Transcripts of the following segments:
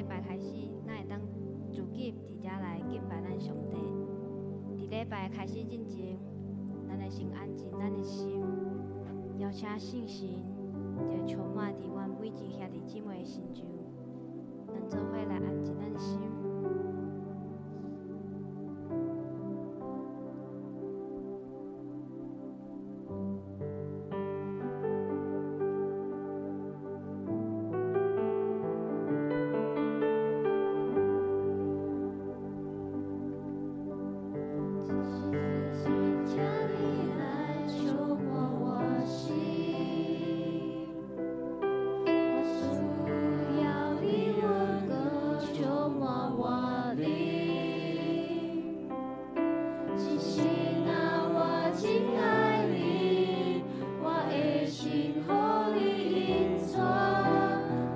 拜開始，咱會當聚集佇遮來敬拜咱上帝。佇禮拜開始進前，咱來先安靜咱的心，邀請聖神就充滿佇阮每一個兄弟姊妹的身上。咱做伙來安靜咱的心。請你來觸摸我心，我需要你溫閣充滿我靈。真神啊，我真愛你，我的心予你引帶，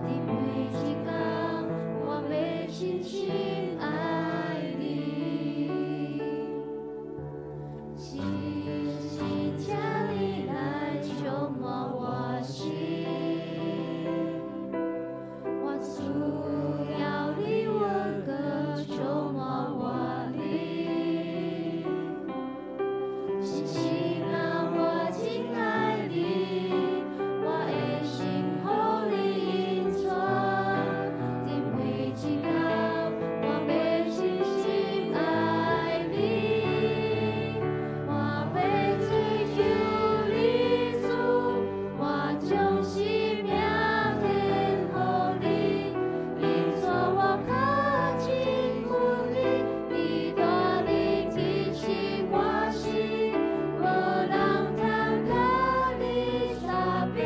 佇每一工我欲深深愛你。真神，請你來充滿我心，我需要你溫閣充滿我靈。真神啊，我真愛你，我的心予你引帶，佇每一工我欲深深愛你。我欲追求你主，我將生命獻予你，引帶我較親近你，你帶領更新我心，無人通佮你相比，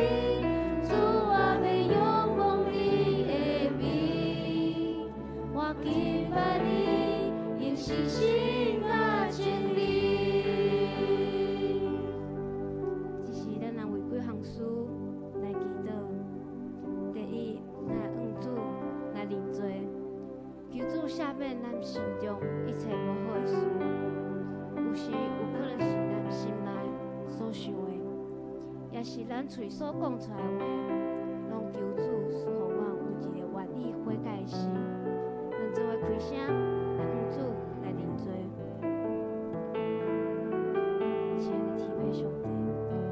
主我欲仰望你的面，我敬拜你，用信心佮真理。這時，咱來為幾項事來祈禱。第一，咱來向主來認罪，求主赦免咱心中一切無好的事。有時有可能是咱心內所想的，也是咱喙所講出來的話，攏求主賜予阮有一个願意悔改的心。咱做伙開聲來向主來認罪。親愛的天父上帝，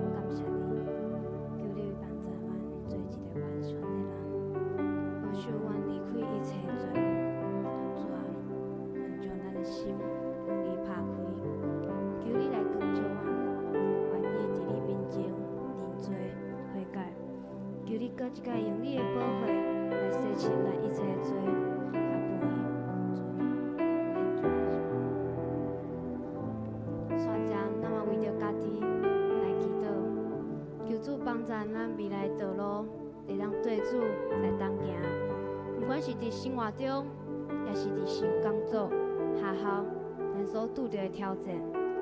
我感謝你，求你幫助阮做一个完全的人，保守阮離開一切罪惡。主啊，咱將咱的心向你拍開，求你來光照阮，願意佇你面前認罪悔改。求你閣一擺用你的寶血來洗清咱一切的罪佮不義。主啊，煞將咱嘛為著家己來祈禱，求主幫助咱未來道路會當對主來同行，毋管是佇生活中，抑是佇新工作、學校，咱所拄著的挑戰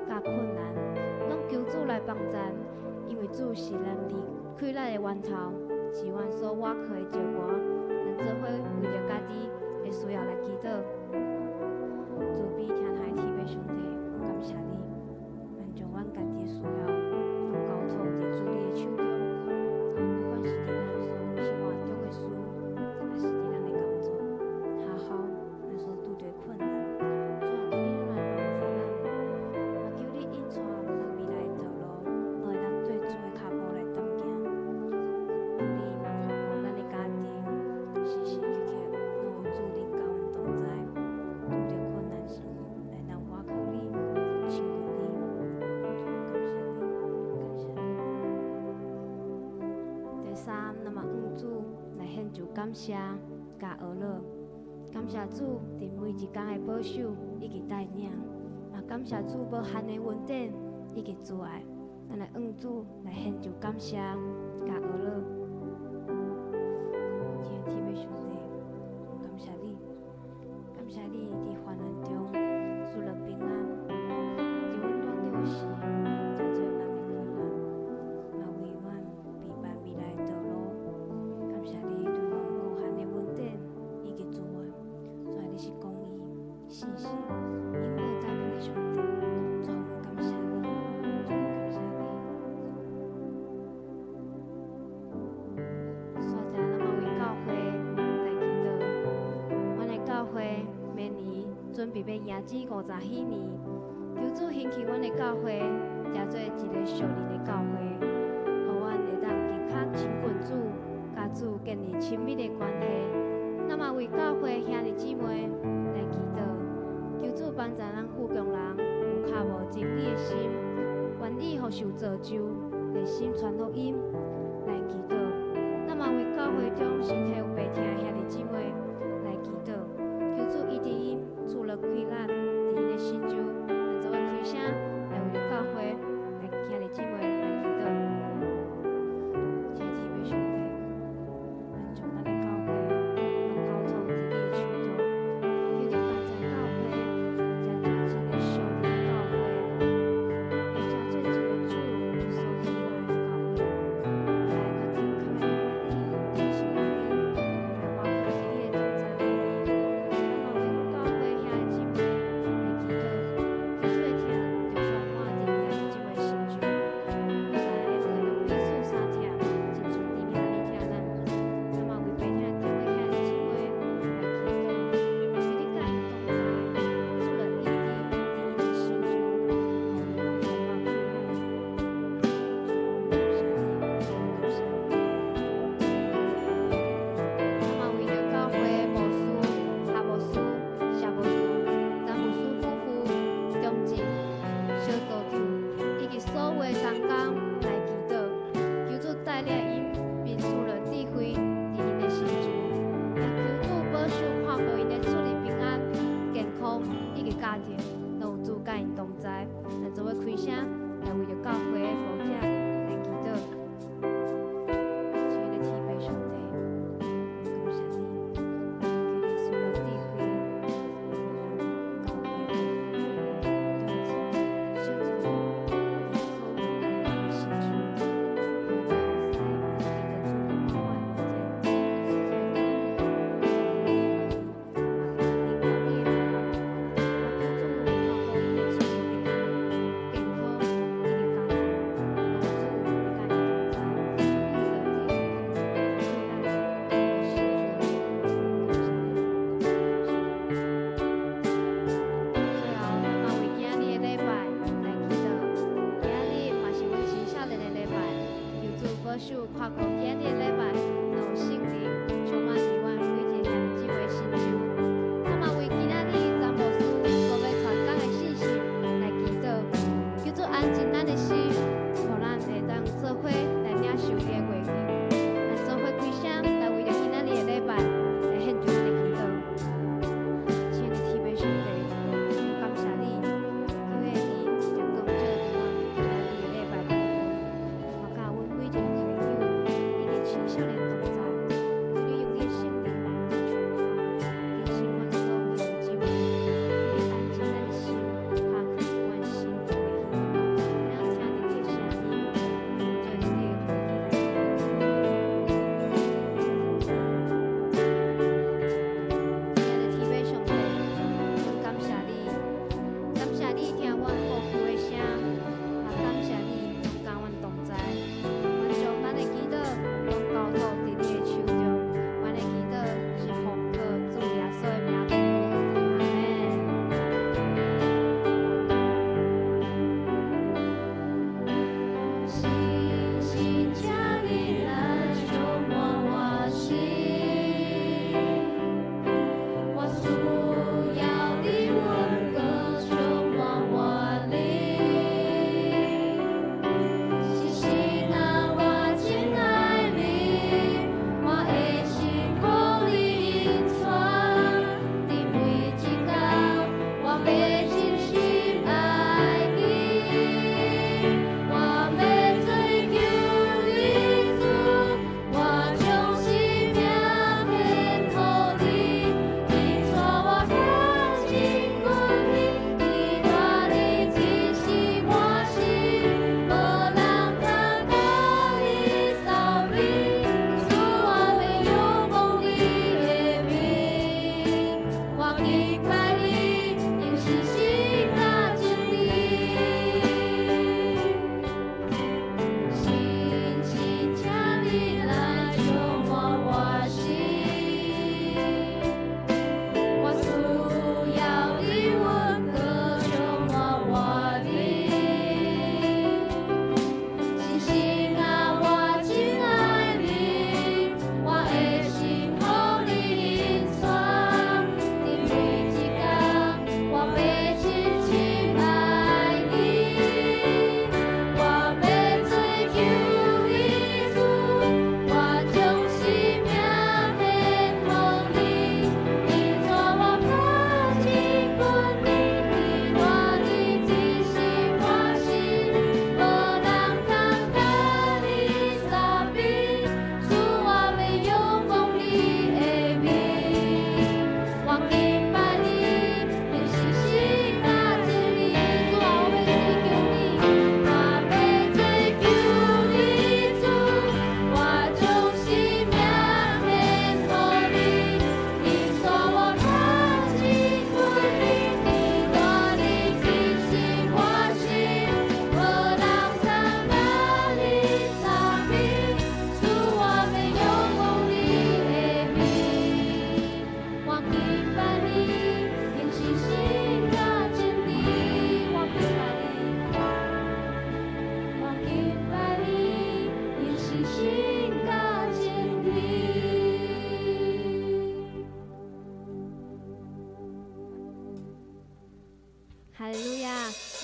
佮困難，攏求主來幫助，因為主是咱離開咱的源頭，是阮所倚靠的石磐。咱做伙為著家己的需要來祈禱。慈悲疼愛的天父上帝，我感謝你，咱將阮家己的需要攏交託佇主你的手中，不管是佇咱所生活中的事，抑是佇咱的工作、學校，咱所拄著的困難，主啊，求你攏來幫助咱，嘛求你引帶咱未來的道路，攏會當對主的跤步來同行。求你嘛看顧咱的家庭，時時刻刻攏有主恁佮阮同在，拄著困難時，會當倚靠你，親近你。主，感謝你，感謝你。第三，咱嘛向主來獻上感謝佮呵咾，感謝主佇每一工的保守以及帶領，嘛感謝主無限的恩典以及慈愛。咱來向主來獻上感謝佮呵咾。親愛的天父上帝，我感謝你，感謝你佇患難中賜予平安，佇阮軟弱時成做咱的力量，嘛為阮備辦未來的道路。感謝你對阮無限的恩典以及慈愛，主啊，你是公義、信實、永無改變的上帝。主，我們感謝你，主，我們感謝你。要迎接50禧年，求主興起阮的教會，成做一个屬靈的教會，予阮會當更較親近主，佮主建立親密的關係。咱嘛為教會兄弟姊妹來祈禱，求主幫助咱富強人有渴慕真理的心，願意予受造就，熱心傳福音來祈禱。咱嘛為教會中身體有病痛的兄弟姊妹來祈禱，求主醫治𪜶，賜予氣力，佇𪜶的身上，咱做伙開聲來為著教會來兄弟姊妹來祈禱。親愛的天父上帝，咱將咱的教會攏交託佇你的手中，求你幫助教會，成做一个屬靈的教會，會成做一个主所喜愛的教會，來較緊確的明白你，認識你，來活在你的同在裡面。咱嘛為阮教會兄弟姊妹來祈禱，求主的疼就充滿佇兄弟姊妹心中，咱會用彼此相疼，親像天父你疼咱。咱嘛為病痛中的兄弟姊妹來祈禱，求你佮𪜶同在，賜予醫治佇𪜶的心中，予𪜶攏充滿氣力。感謝你，感謝你。咱嘛為著教會牧師、夏牧師、謝牧師、詹牧師夫婦、長執、小組長以及所有的同工來祈禱，求主帶領𪜶，並賜予智慧佇𪜶的心中，也求主保守看顧𪜶的出入平安、健康以及家庭，攏有主佮𪜶同在。咱做伙開聲來為著教會的牧者來祈禱。親愛的天父上帝，感謝你，求你賜予智慧，佇咱教會牧師、長執、小組長以及所有同工的心中，予𪜶的後世得著主你滿滿的完全，所以講，你嘛會當榮耀你的名，嘛求主看顧𪜶的出入平安、健康以及家庭，攏有主你佮𪜶同在，賜予智慧、氣力佇𪜶的心中，感謝你，感謝你。最後，咱嘛為今仔日的禮拜來祈禱。今仔日嘛是阮青少年的禮拜，求主保守看顧今仔日的禮拜，攏有聖靈充滿佇阮每一个兄弟姊妹心中。咱嘛為今仔日詹牧師所欲傳講的信息來祈禱，求主安靜咱的心，予咱會當做伙來領受伊的話語。咱做伙開聲來為著今仔日的禮拜來獻上咱的祈禱。親愛的天父上帝，感謝你，求你將光照佇阮今仔日的禮拜當中，嘛教阮每一個朋友。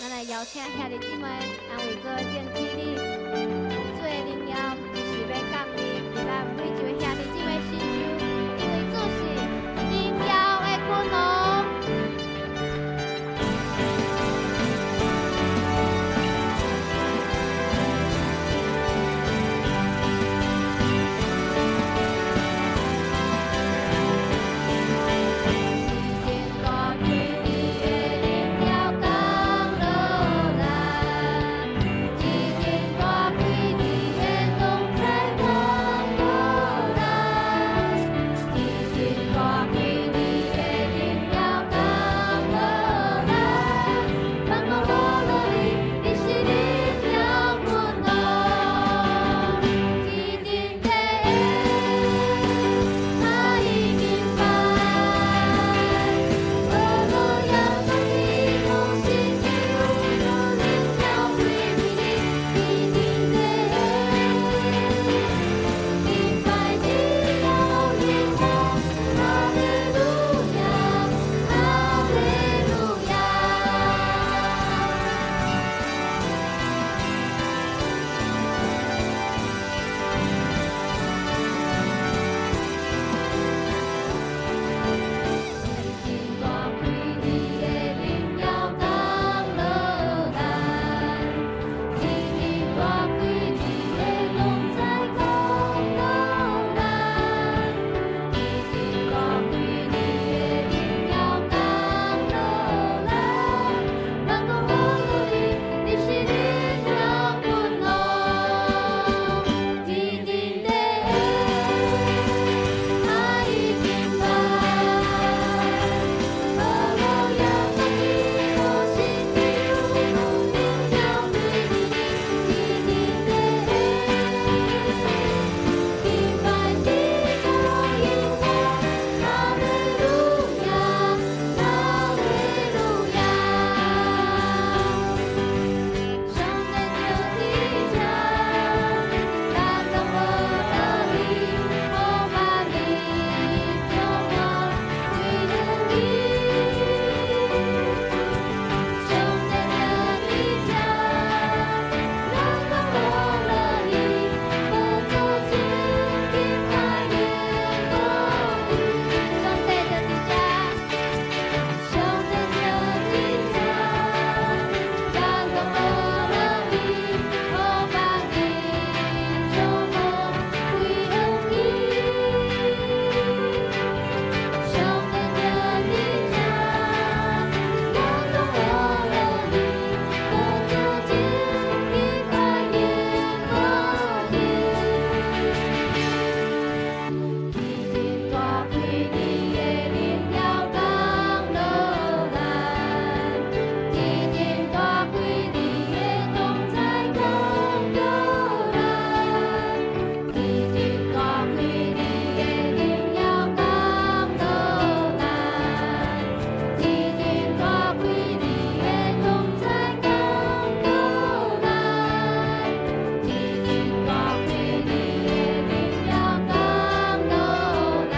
咱來邀請兄弟姊妹，咱為做正起立，主的榮耀就是欲降臨佇咱每一位兄弟姊妹身上，因為主是榮耀的君王。天大開，你的榮耀降落來；天大開，你的同在降落來；天大開，你的榮耀降落來。萬國樂樂你，你是榮耀君王。天頂的他已明白。阿羅耶穌基督是救主，榮耀歸予你，天頂的敬拜榮耀榮耀，哈利路亞，哈利路亞。天大開，你的榮耀降落來；天大開，你的同在降落來；天大開，你的榮耀降落來。萬國樂樂你，你是榮耀君王。天頂的他已敬拜。阿羅耶穌基督是救主，榮耀歸予你，天頂的敬拜榮耀榮耀，哈利路亞，哈利路亞。上帝就佇這，咱攏無道理，予萬民充滿歸向伊。上帝就佇這，咱攏無樂意，寶座前敬拜榮耀伊。上帝就佇這，上帝就佇這，咱攏無樂意，予萬民充滿歸向伊。上帝就佇這，咱攏無樂意，寶座前敬拜榮耀伊。天大開，你的榮耀降落來；天大開，你的同在降落來；天大開，你的榮耀降落來；天大開，你的同在降落來；天大開，你的榮耀降落來；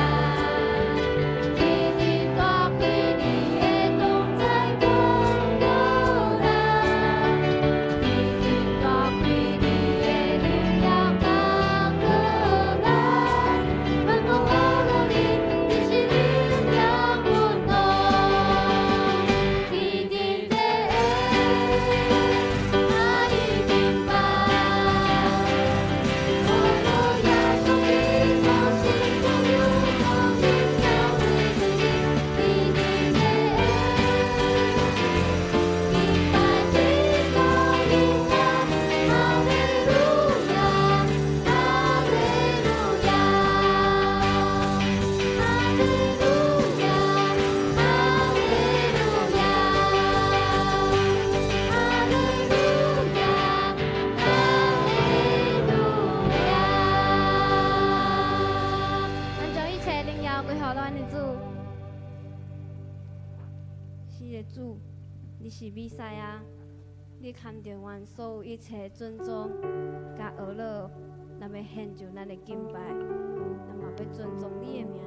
天大開，你的同在降落來；天大開，你的榮耀降落來。萬國樂樂你，你是榮耀君王。天頂的他已敬拜。阿羅耶穌基督是救主，榮耀歸予你，天頂的敬拜榮耀榮耀，哈利路亞，哈利路亞，哈利路亞，哈利路亞，哈利路亞，哈利路亞。咱將一切榮耀歸予咱的主。是的主，你是彌賽亞，你堪著阮所有一切尊崇佮呵咾，咱欲獻上咱的敬拜，咱嘛欲尊崇你的名。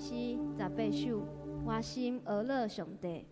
詩18首，我心呵咾上帝。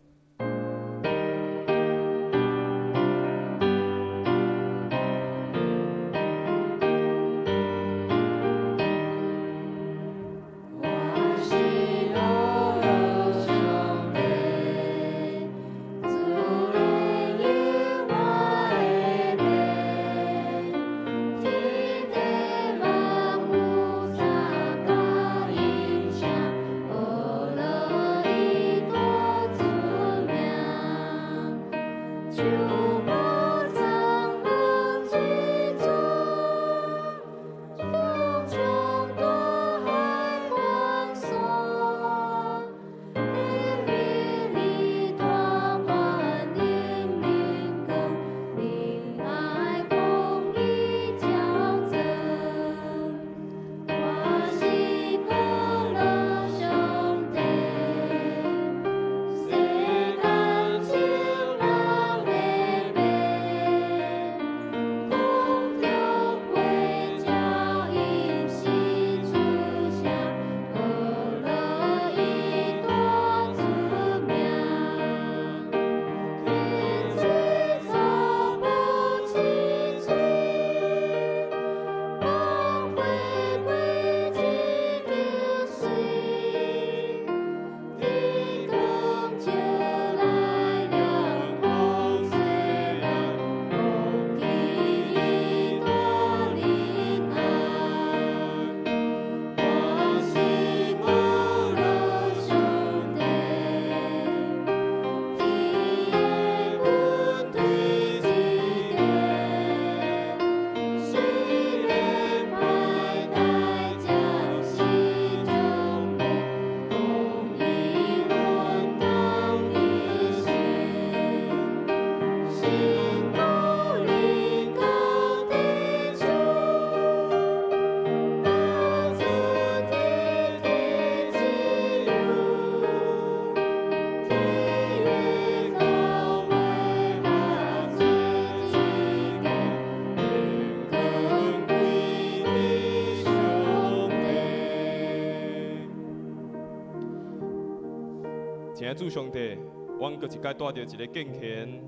主上帝，阮閣一擺帶著一个敬虔、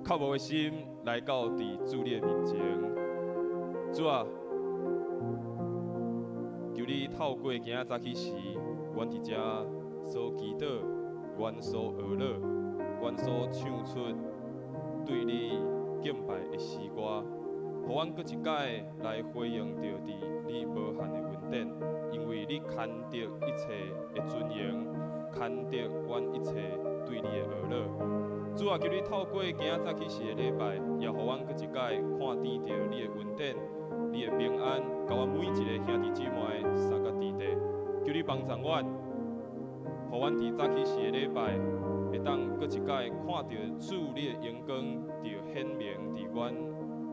渴慕的心來到佇主你的面前。主啊，求你透過今仔早起時，阮佇遮所祈禱、阮所呵咾、阮所唱出對你敬拜的詩歌，予阮閣一擺來回應著佇你無限的恩典，因為你牽得一切的尊榮。牽得阮一切對你的呵咾。主啊，求你透過今仔早起時的禮拜，也予阮閣一擺看見著你的恩典、你的平安，共阮每一个兄弟姊妹三个弟弟。求你幫助阮，予阮佇早起時的禮拜，會當閣一擺看著主你的榮光，著顯明佇阮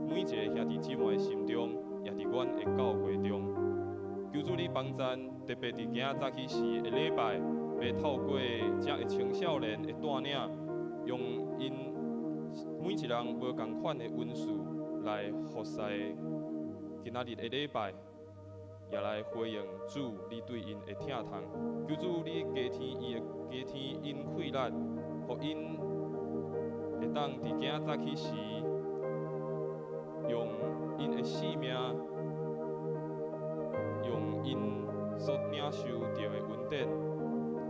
每一个兄弟姊妹的心中，也佇阮的教會中。求主你幫贊，特別佇今仔早起時的禮拜，欲透過遮的青少年的帶領，用𪜶每一人無仝款的恩賜來服侍今仔日的禮拜，也來回應主你對𪜶的疼痛。求主你加添伊的加添𪜶氣力，予𪜶會當佇今仔早起時，用𪜶的性命，用𪜶所領受著的恩典，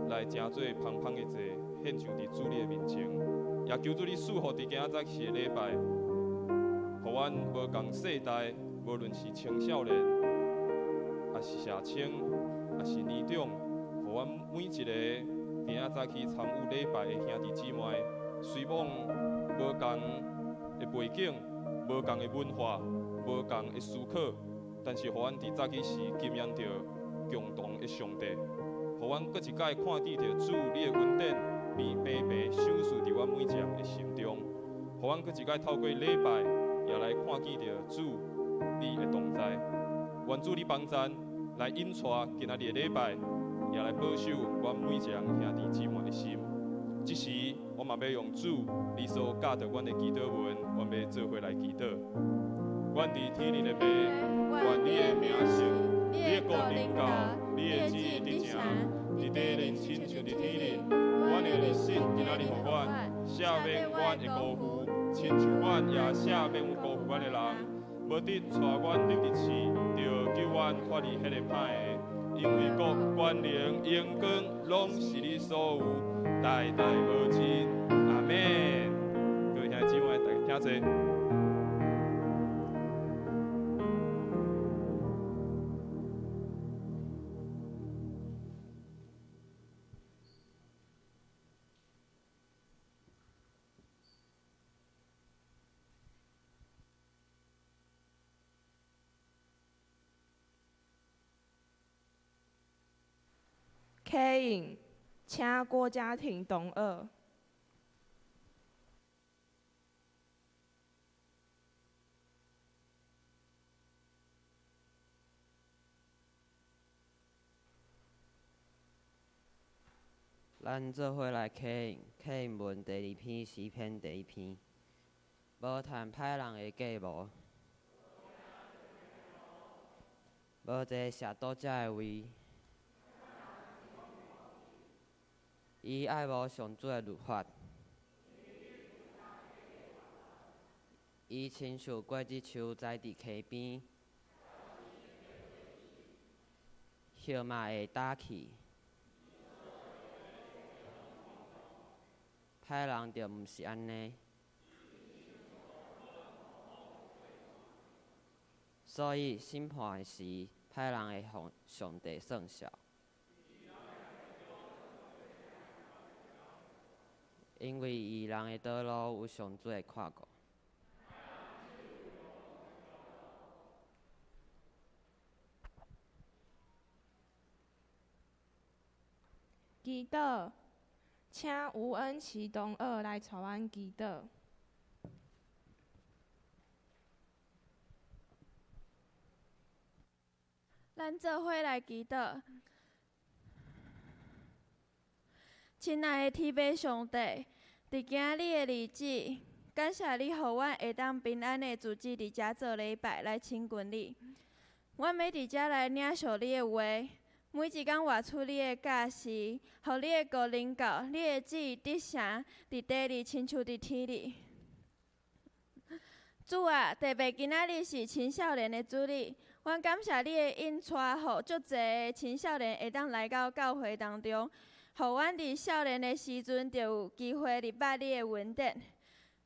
來成做芳芳的祭，獻上佇主你的面前。也求主你賜福佇今仔早起的禮拜，予阮無仝世代，無論是青少年，抑是社青，抑是年長，予阮每一个今仔早起參與禮拜的兄弟姊妹，雖罔無仝的背景、無仝的文化、無仝的思考，但是予阮佇早起時經驗著共同的上帝，予阮閣一擺看見著主你的恩典，便白白賞賜佇阮每一人的心中，予阮閣一擺透過禮拜，也來看見著主你的同在。願主你幫贊，來引帶今仔日的禮拜，也來保守阮每一个兄弟姊妹的心。這時，我嘛欲用主你所教導阮的祈禱文，阮欲做伙來祈禱。阮佇天裡的父，願你的名聖。你的國臨到，你的旨意得成，佇地面親像佇天裡。阮的日食今仔日予阮，赦免阮的辜負，親像阮也赦免有辜負阮的人。無得帶阮入佇試，著救阮脫離彼个歹的。因為國、權能、榮光，攏是你所有，代代無盡。阿們。各位兄弟姊妹，大家請坐。啟應，請郭家庭同學。咱做伙來啟應，啟應文第二篇詩篇第一篇，無趁歹人的計謀，無坐邪道者的位。伊愛慕上主的律法，伊親像果子樹栽佇溪邊，葉嘛會焦去。歹人就毋是按呢，所以審判時，歹人會予上帝算數。因為義人的道路有上主的看顧。祈禱，請吳恩琪同學來帶阮祈禱。咱做伙來祈禱。親愛的天父上帝，佇今仔日的日子，感謝你予阮會當平安的組織佇遮做禮拜來親近你。阮欲佇遮來領受你的話，每一工活出你的教示，予你的國臨到，你的旨意得成，佇地裡親像佇天裡。主啊，特別今仔日是青少年的主日，阮感謝你的引帶，予足濟的青少年會當來到教會當中，予阮佇少年的時陣就有機會入捌你的恩典。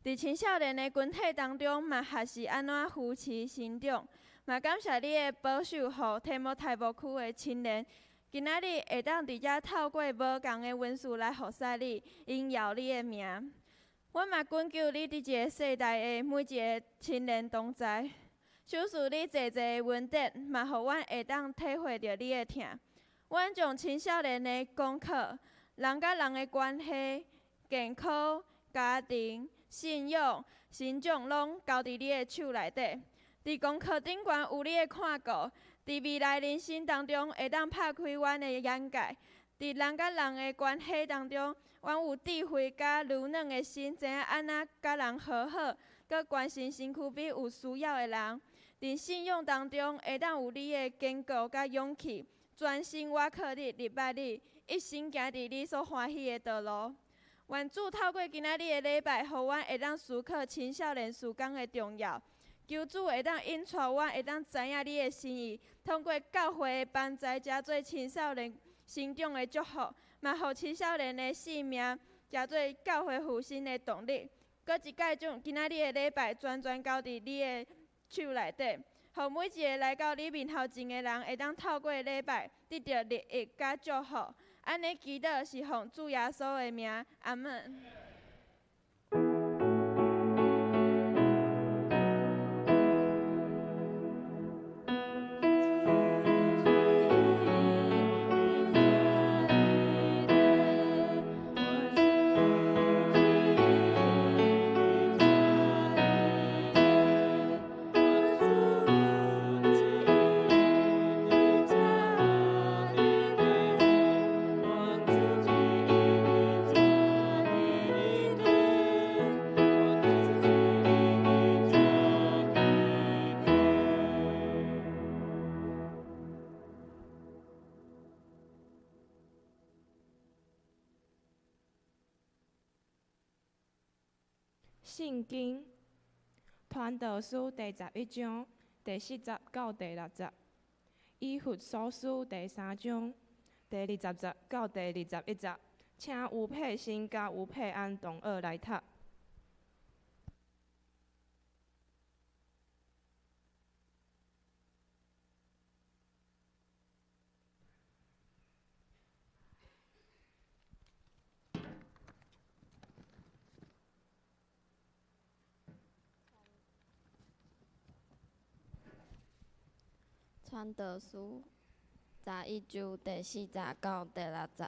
佇青少年的群體當中，嘛學習按怎扶持成長，嘛感謝你的保守，予提摩太牧區的青年，今仔日會當佇遮透過無仝的文字來服侍你，榮耀你的名。阮嘛懇求你佇這個世代的每一个青年同在，賞賜你濟濟的恩典，嘛予阮會當體會著你的疼。阮將青少年的功課、人佮人的關係、健康、家庭、信仰、成長，攏交佇你的手內底。佇功課頂懸有你的看顧，佇未來人生當中會當拍開阮的眼界。佇人佮人的關係當中，阮有智慧佮柔軟的心，知影按怎佮人和好，閣關心身軀邊有需要的人。佇信仰當中會當有你的堅固佮勇氣，專心倚靠你，入捌你，一心行佇你所歡喜的道路。願主透過今仔日的禮拜，予阮會當思考青少年事工的重要。求主會當引帶阮，會當知影你的心意，通過教會的幫助，成做青少年成長的祝福，嘛予青少年的性命成做教會復興的動力。閣一擺將今仔日的禮拜全全交佇你的手內底，予每一个來到你面頭前的人，會當透過禮拜得著利益佮祝福。按呢祈禱是奉主耶穌的名，阿們。主。圣经传道书第十一章第四节到第六节，以弗所书第三章第二十节到第二十一节，请吴佩欣佮吴佩安同学来读。传道书十一章第四节到第六节，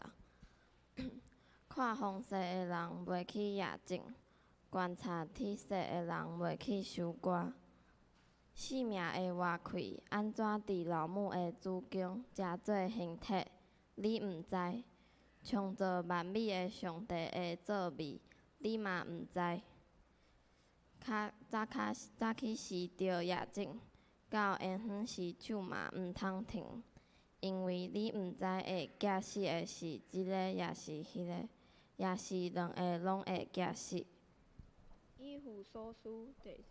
看风势的人袂去野种，观察天势的人袂去收割。性命的活气按怎伫老母的子宫成做形体，你毋知；创造万物的上帝的作为，你嘛毋知。较早较早起时著野种。到下昏时，手嘛毋通停，因为你毋知会结实的是这个，抑是彼个，抑是两个拢会结实。以弗所书第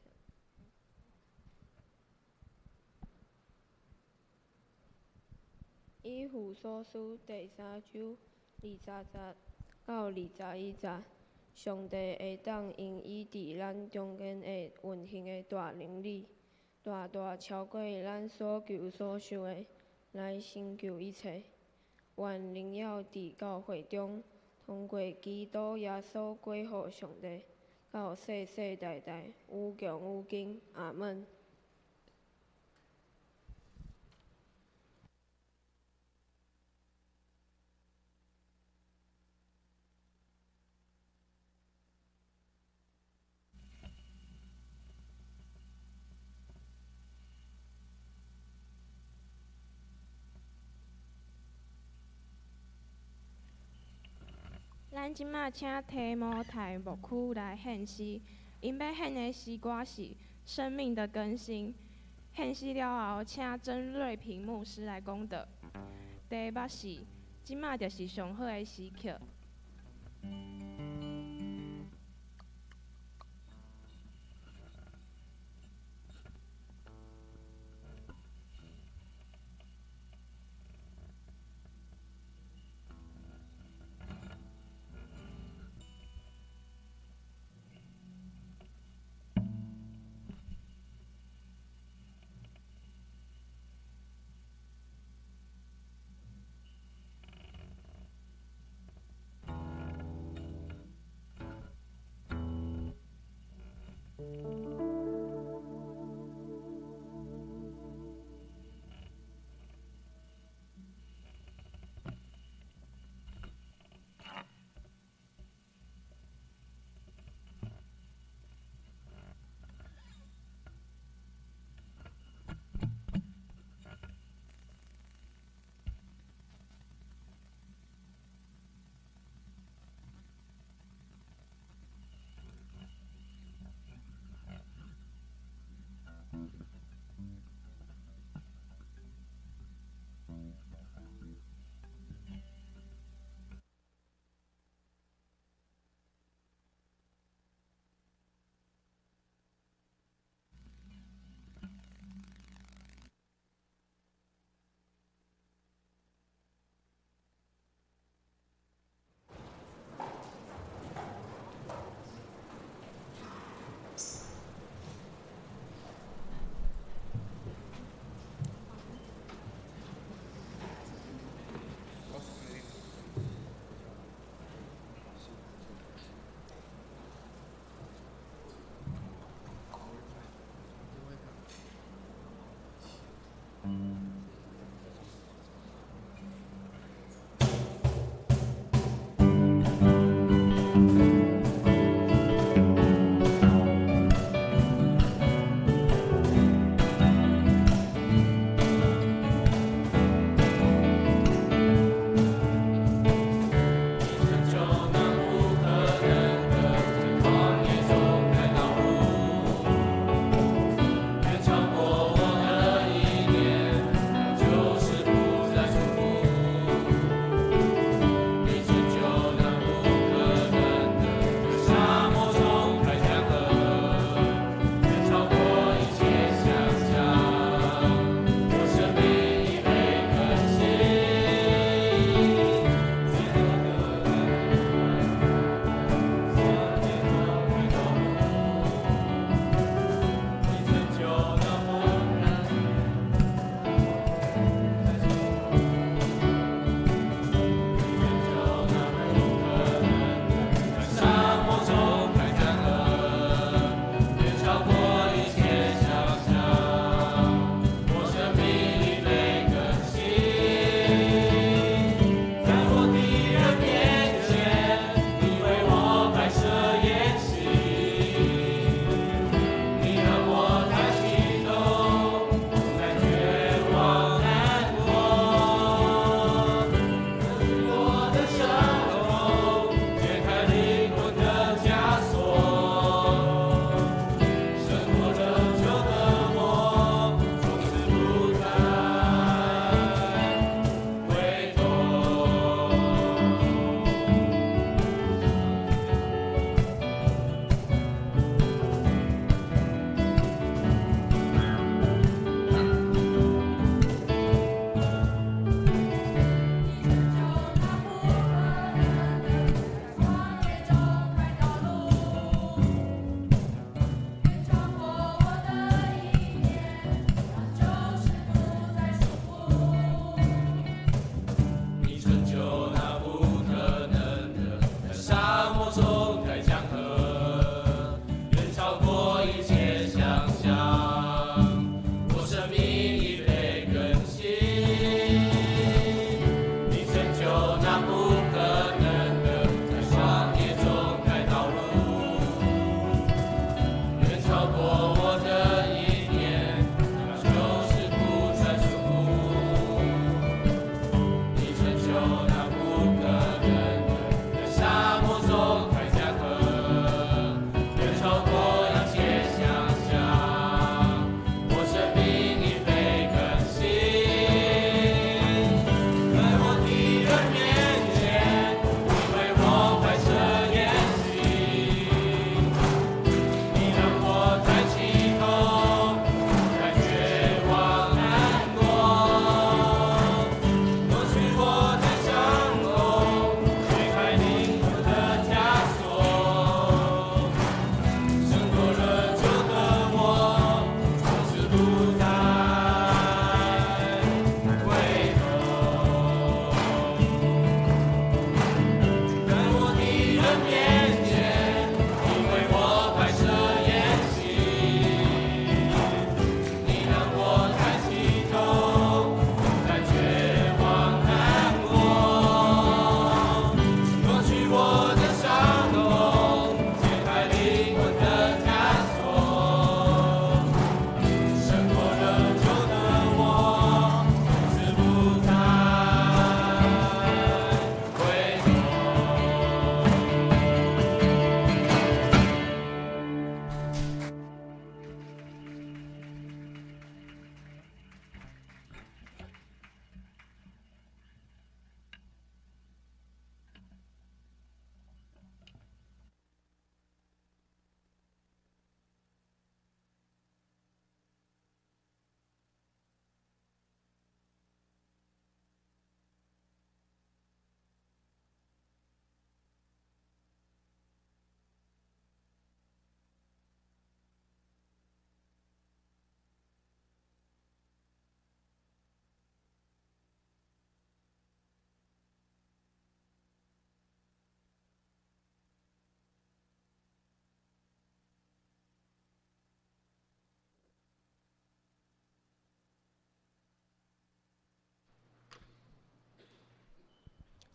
以弗所书第三章二十节到二十一节，上帝会当用伊伫咱中间的运行的大能力，大大超过咱所求所想的，来成就一切。愿荣耀伫教会中，通过基督耶稣归予上帝，到世世代代，无穷无尽。阿门。咱这马请提摩太牧区来献诗，𪜶欲献的诗歌是《生命的更新》。献诗了后，请曾瑞平牧师来讲道。题目是：这马就是上好的时刻。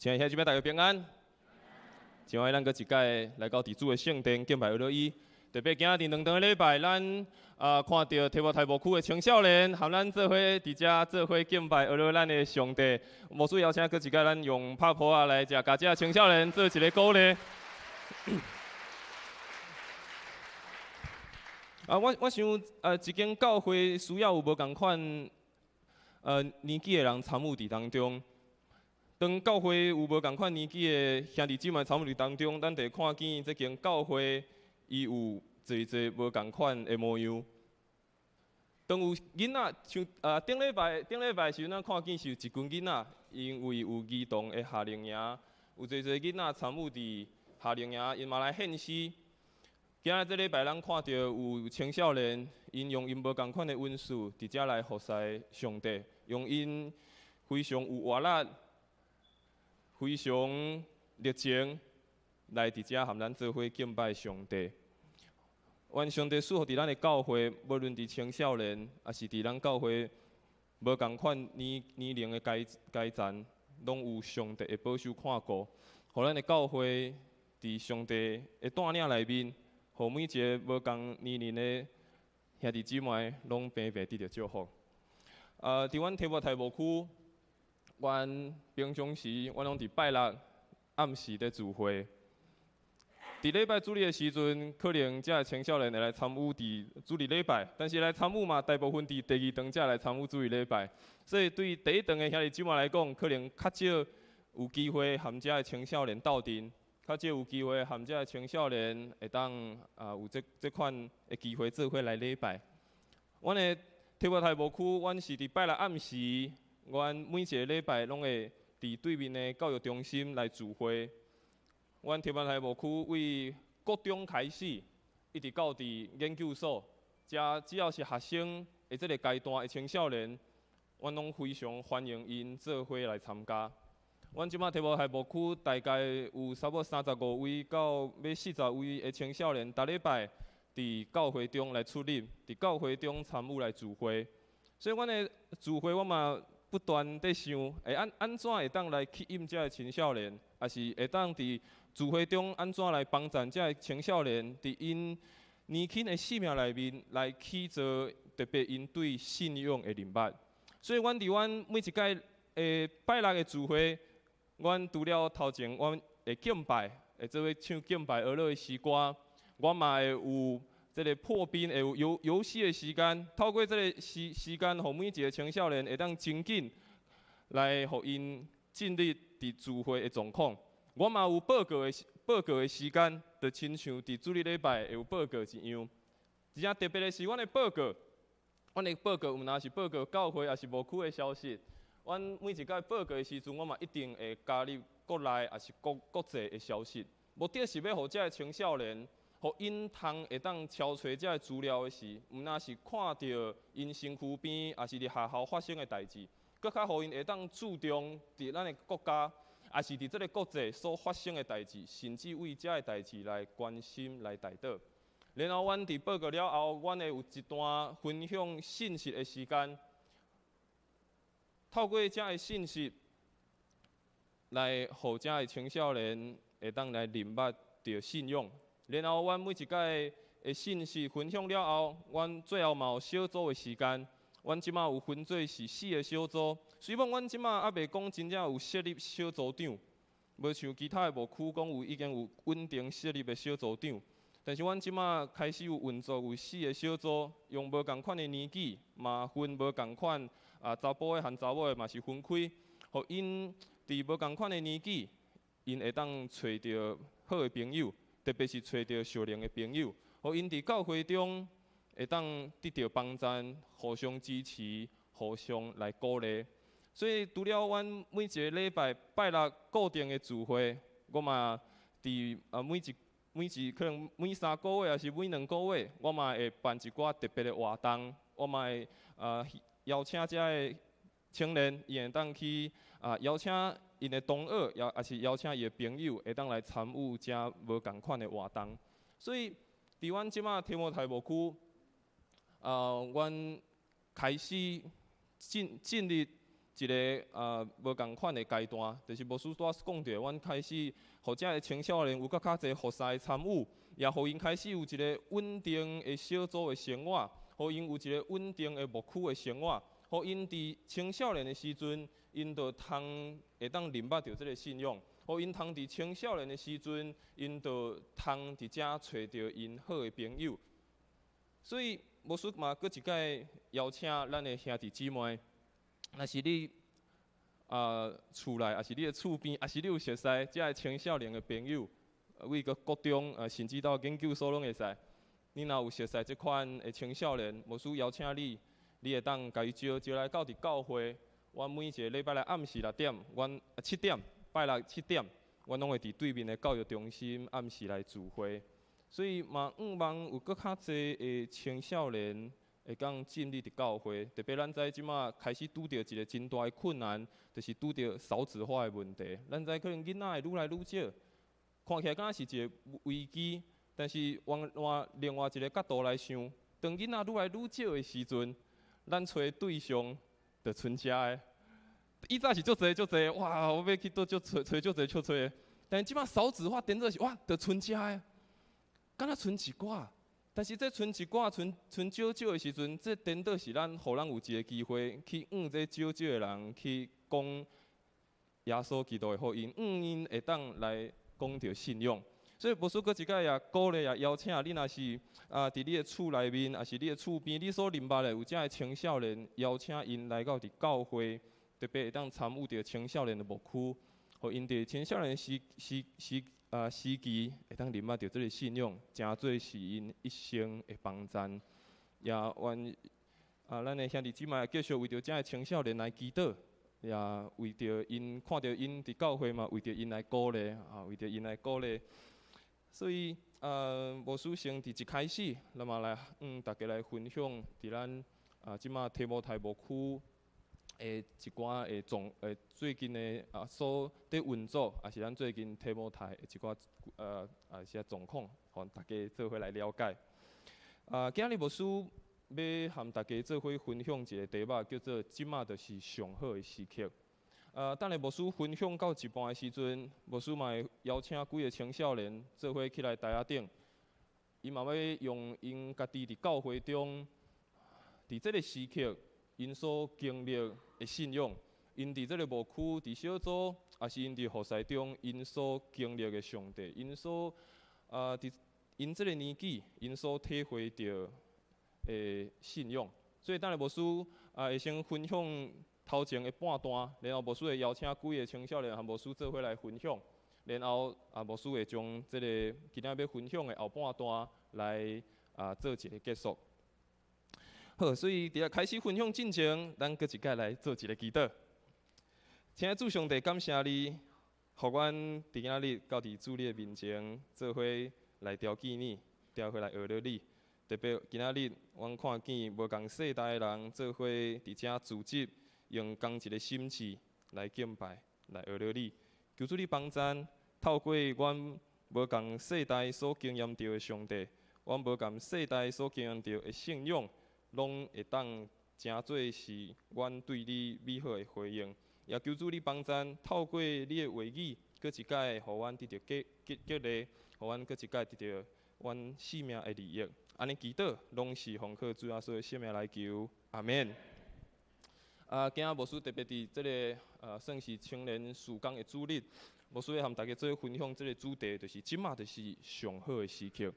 親愛兄弟姊妹，大家平安。真歡喜咱閣一擺來到佇主的聖殿敬拜阿伊。特別今仔佇兩頓禮拜，咱啊看著提摩太牧區的青少年，含咱做伙佇遮做伙敬拜阿咱的上帝。牧師邀請閣一擺，咱用拍噗仔來遮，共這青少年做一个鼓勵。啊，我想，一間教會需要有無仝款年紀的人參與佇當中。當教會有無仝款年紀的兄弟姊妹參與佇當中，咱就會看見這間教會伊有濟濟無仝款的模樣。當有囡仔，像頂禮拜頂禮拜時陣，咱看見是有一群囡仔，因為有兒童的夏令營，有濟濟囡仔參與佇夏令營，𪜶嘛來獻詩。今仔這禮拜，咱看著有青少年，𪜶用𪜶無仝款的恩賜，佇遮來服侍上帝，用𪜶非常有活力、非常熱情，來佇遮含咱做伙敬拜上帝。願上帝賜福佇咱的教會，無論佇青少年，抑是佇咱教會無仝款年齡的階層，攏有上帝的保守看顧，予咱的教會佇上帝的帶領內面，予每一个無仝年齡的兄弟姊妹，攏平平得著祝福。佇阮提摩太牧區，阮平常時，阮攏佇拜六暗時佇聚會。佇禮拜主日的時陣，可能遮的青少年會來參與佇主日禮拜，但是來參與嘛，大部分佇第二頓才來參與主日禮拜。所以對第一頓的兄弟姊妹來講，可能較少有機會含遮的青少年鬥陣。較少有機會含遮的青少年會當有這款的機會做伙來禮拜。阮的提摩太牧區，阮是佇拜六暗時，阮每一个禮拜攏會佇對面的教育中心來聚會。阮提摩太牧區為國中開始，一直到佇研究所，遮只要是學生的這个階段的青少年，阮攏非常歡迎𪜶做伙來參加。阮這擺提摩太牧區大概有差不多35位到欲40位的青少年，逐禮拜佇教會中來出入，佇教會中參與來聚會。所以，阮的聚會，我嘛不斷佇想，會按怎會當來吸引這个青少年，抑是會當佇聚會中按怎來幫助這个青少年，佇𪜶年輕的生命內面來起造特別𪜶對信仰的認捌。所以，阮佇阮每一擺的拜六的聚會，阮除了頭前，阮會敬拜，會做伙唱敬拜阿樂的詩歌，我嘛會有這个破冰，會有遊戲的時間。透過這个時間，予每一个青少年會當真緊來予𪜶進入佇聚會的狀況。我嘛有報告的時間，就親像佇主日禮拜會有報告一樣。而且特別的是，阮的報告毋但是報告教會，抑是牧區的消息。阮每一擺報告的時陣，我嘛一定會加入國內抑是國際的消息。目的是欲予遮的青少年，予𪜶通會當搜揣遮的資料的時，毋但是看著𪜶身軀邊，抑是佇學校發生的代誌，閣較予𪜶會當注重佇咱的國家，抑是佇這个國際所發生的代誌，甚至為遮的代誌來關心、來代禱。然後，阮佇報告了後，阮會有一段分享信息的時間。透過遮的信息，來予遮的青少年會當來認捌著信仰。然後，阮每一擺的信息分享了後，阮最後嘛有小組的時間。阮這馬有分做是四个小組。雖然阮這馬猶未講真正有設立小組長，無像其他的牧區講有已經有穩定設立的小組長，但是阮這馬開始有運作有四个小組，用無仝款的年紀，嘛分無仝款。查埔的和查某的嘛是分開，予𪜶佇無仝款的年紀，𪜶會當揣著好的朋友，特別是揣著屬靈的朋友，予𪜶佇教會中會當得著幫贊，互相支持，互相來鼓勵。所以，除了阮每一个禮拜拜六固定的聚會，我嘛佇每一可能每3個月，抑是每2個月，我嘛會辦一寡特別的活動，我嘛會邀請遮的青年，伊會當去邀請𪜶的同學，抑是邀請伊的朋友，會當來參與遮無仝款的活動。所以，佇阮這馬提摩太牧區，阮開始進入一个無仝款的階段，就是牧師拄仔講著，阮開始予遮的青少年有閣較濟服侍的參與，也予𪜶開始有一個穩定的小組的生活，予𪜶有一個穩定的牧區的生活，予𪜶佇青少年的時陣，𪜶就通會當認捌著這個信仰，予𪜶通佇青少年的時陣，𪜶就通佇遮揣著𪜶好的朋友。所以牧師嘛，閣一擺邀請咱的兄弟姊妹，若是你厝內，抑是你的厝邊，抑是你有熟似遮的青少年的朋友，為個國中啊，甚至到研究所攏會使。你若有熟似這款的青少年，牧師邀請你，你會當共伊招招來到佇教會。阮每一个禮拜六暗時6點，阮七點，拜六七點，阮攏會佇對面的教育中心暗時來聚會。所以嘛，向望有閣較濟的青少年會當進入佇教會，特別咱知這馬開始拄著一個真大的困難，就是拄著少子化的問題。咱知可能囡仔會愈來愈少，看起來敢若是一個危機，但是往另外一個角度來想，當囡仔愈來愈少的時陣，咱揣對象就賰遮的。以早是足濟足濟，哇！我欲去佗足揣揣足濟足揣的，但是這馬少子化顛倒是哇，就賰遮的，敢若賰一寡。但是這賰一寡、賰賰少少的時陣，這顛倒是咱，予咱有一個機會去向這少少的人去講耶穌基督的福音，向𪜶會當來講著信仰。所以牧師閣一擺也鼓勵也邀請你，若是佇你的厝內面，抑是你的厝邊，你所認捌的有遮的青少年，邀請𪜶來到佇教會，特別會當參與著青少年的牧區，予𪜶佇青少年時時時時期會當認捌著這个信仰，誠做是𪜶一生的幫贊。也願咱的兄弟姊妹繼續為著遮的青少年來祈禱，也為著𪜶看著𪜶佇教會嘛，為著𪜶來鼓勵，為著𪜶來鼓勵。所以牧師先佇一開始，咱嘛來向大家來分享，佇咱這馬提摩太牧區的一寡的狀，最近的所佇運作，抑是咱最近提摩太的一寡一些狀況，予大家做伙來了解。今日牧師欲和大家做伙分享一个題目，叫做“這馬就是上好的時刻”。等下牧師分享到一半的時陣，牧師嘛會邀請幾个青少年做伙起來台仔頂，𪜶嘛欲用𪜶家己佇教會中，佇這个時刻，𪜶所經歷的信仰，𪜶佇這个牧區、佇小組，抑是𪜶佇服侍中，𪜶所經歷的上帝，𪜶所佇𪜶這个年紀，𪜶所體會著的信仰。所以等下牧師會先分享頭前的半段，然後牧師會邀請幾个青少年和牧師做伙來分享，然後牧師會將這个今仔欲分享的後半段來做一个結束。好，所以佇咧開始分享進前，咱閣一擺來做一个祈禱。親愛的主上帝，感謝你，予阮佇今仔日到佇主你的面前，做伙來朝見你，做伙來學著你。特別今仔日，阮看見無仝世代的人做伙佇遮聚集，用仝一个心志來敬拜，來學著你。求主你幫贊，透過阮無仝世代所經驗著的上帝，阮無仝世代所經驗著的信仰，攏會當成做是阮對你美好的回應。也求主你幫贊，透過你的話語，閣一擺予阮得著激激激勵，予阮閣一擺得著阮性命的利益。按呢祈禱，攏是奉靠主耶穌的聖名來求，阿們。今仔牧師特別佇這个算是青年事工的主日，牧師會和大家做分享這个主題，就是這馬就是上好的時刻。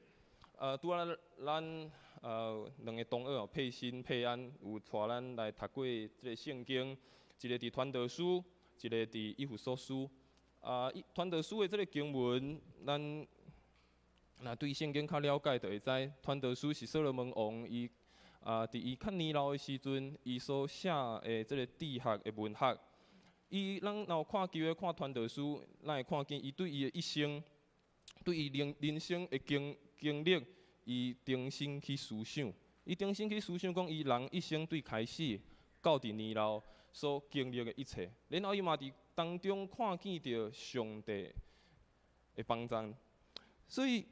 拄仔咱兩个同學佩欣、佩安有帶咱來讀過這个聖經，一个佇傳道書，一个佇以弗所書。傳道書的這个經文，咱若對聖經較了解，就會知傳道書是所羅門王伊佇伊較年老的時陣，伊所寫的這个哲學的文學。伊咱若有看機會看傳道書，咱會看見伊對伊的一生，對伊人人生的經經歷，伊重新去思想，伊重新去思想講，伊人一生對開始到佇年老所經歷的一切，然後伊嘛佇當中看見著上帝的幫助。所以，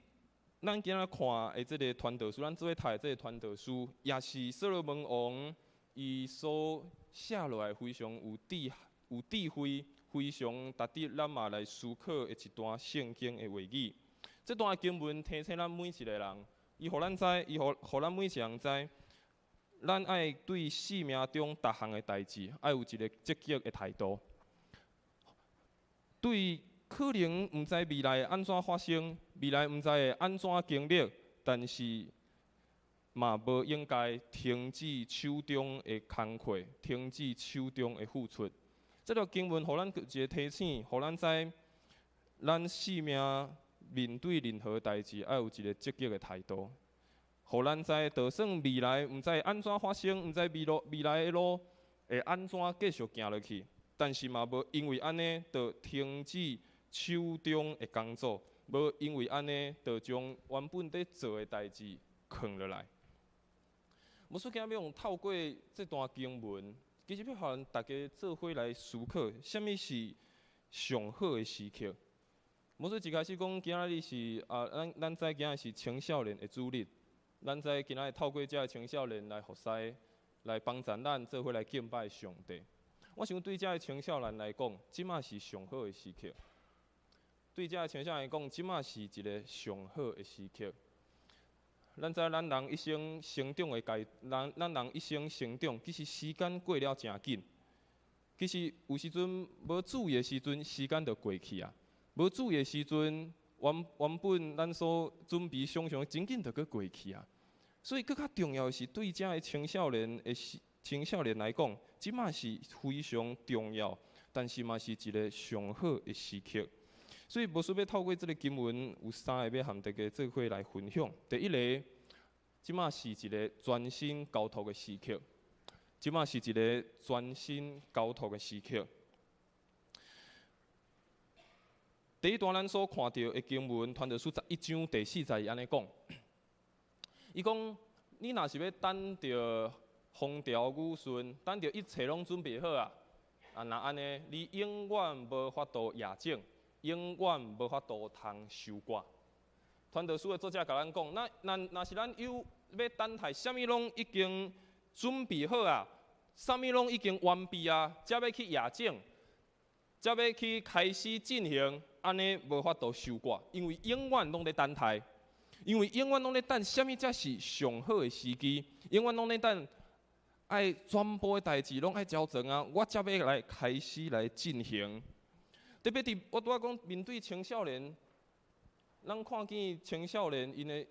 咱今仔看的這个傳道書，咱做伙讀的這个傳道書，也是所羅門王伊所寫落來非常有智慧，非常值得咱嘛來思考的一段聖經的話語。這段經文提醒咱每一個人，伊予咱知，伊予咱每一個人知，咱愛對生命中逐項的代誌，愛有一個積極的態度。對可能毋知未來按怎發生，未來毋知會按怎經歷，但是嘛無應該停止手中的工課，停止手中的付出。這段經文予咱一個提醒，予咱知，咱生命面對任何代誌，愛有一個積極的態度。予咱知，就算未來毋知按怎發生，毋知未來的路會按怎繼續行落去，但是嘛無因為按呢，就停止手中的工作，無因為按呢，就將原本佇做的代誌囥落來。牧師今仔欲用透過這段經文，其實欲予咱大家做伙來思考，啥物是上好的時刻。牧師一開始講，今仔日是啊，咱知今仔日是青少年的主日，咱知今仔日透過這个青少年來服侍，來幫助咱做伙來敬拜上帝。我想對這个青少年來講，這馬是上好的時刻。對這个青少年來講，這馬是一個上好的時刻。咱知咱人一生成長的階，咱人一生成長，其實時間過了誠緊。其實有時陣無注意的時陣，時間就過去啊。無注意的時陣，原本咱所準備想像，真緊就閣過去啊。所以，閣較重要的是，對這个青少年來講，這馬是非常重要，但是嘛是一個上好的時刻。所以，牧師欲透過這个經文，有三个欲和大家做伙來分享。第一个，這馬是一個專心交託的時刻。這馬是一個專心交託的時刻。第一段咱所看到的經文，傳道書11章第4節伊按呢講，伊講：你若是欲等著風調雨順，等著一切攏準備好啊，啊，若按呢，你永遠無法度夜種，永遠無法度通收割。傳道書的作者共咱講，若是咱有欲等待，啥物攏已經準備好啊，啥物攏已經完備啊，才欲去夜種，才欲去開始進行，按呢無法度收割，因為永遠攏咧等待，因為永遠攏咧等，啥物才是上好的時機，永遠攏咧等，愛全部的代誌攏愛交成啊，我才欲來開始來進行。特別佇我拄仔講，面對青少年，咱看見青少年𪜶的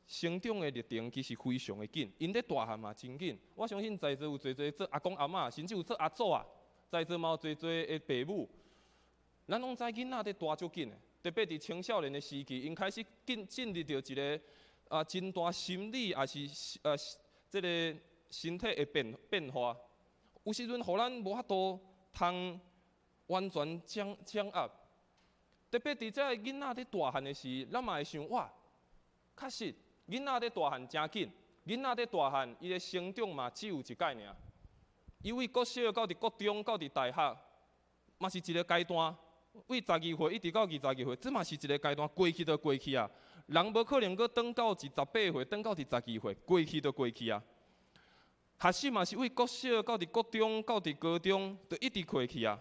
成長的歷程其實非常的緊，𪜶咧大漢嘛真緊。我相信在座有濟濟做阿公阿嬤，甚至有做阿祖啊，在座嘛有濟濟的爸母。咱攏知囡仔咧大足緊的，特別佇青少年的時期，𪜶開始進入著一个啊真大心理，抑是這个身體的變化。有時陣予咱無法度通完全掌握。特別佇這个囡仔咧大漢的時，咱嘛會想哇，確實囡仔咧大漢誠緊，囡仔咧大漢，伊的成長嘛只有一擺爾。伊為國小到佇國中到佇大學，嘛是一个階段。為12歲一直到22歲，這嘛是一个階段，過去就過去啊。人無可能閣轉到佇18歲，轉到佇12歲，過去就過去啊。學習嘛是為國小到佇國中到佇高中，就一直過去啊。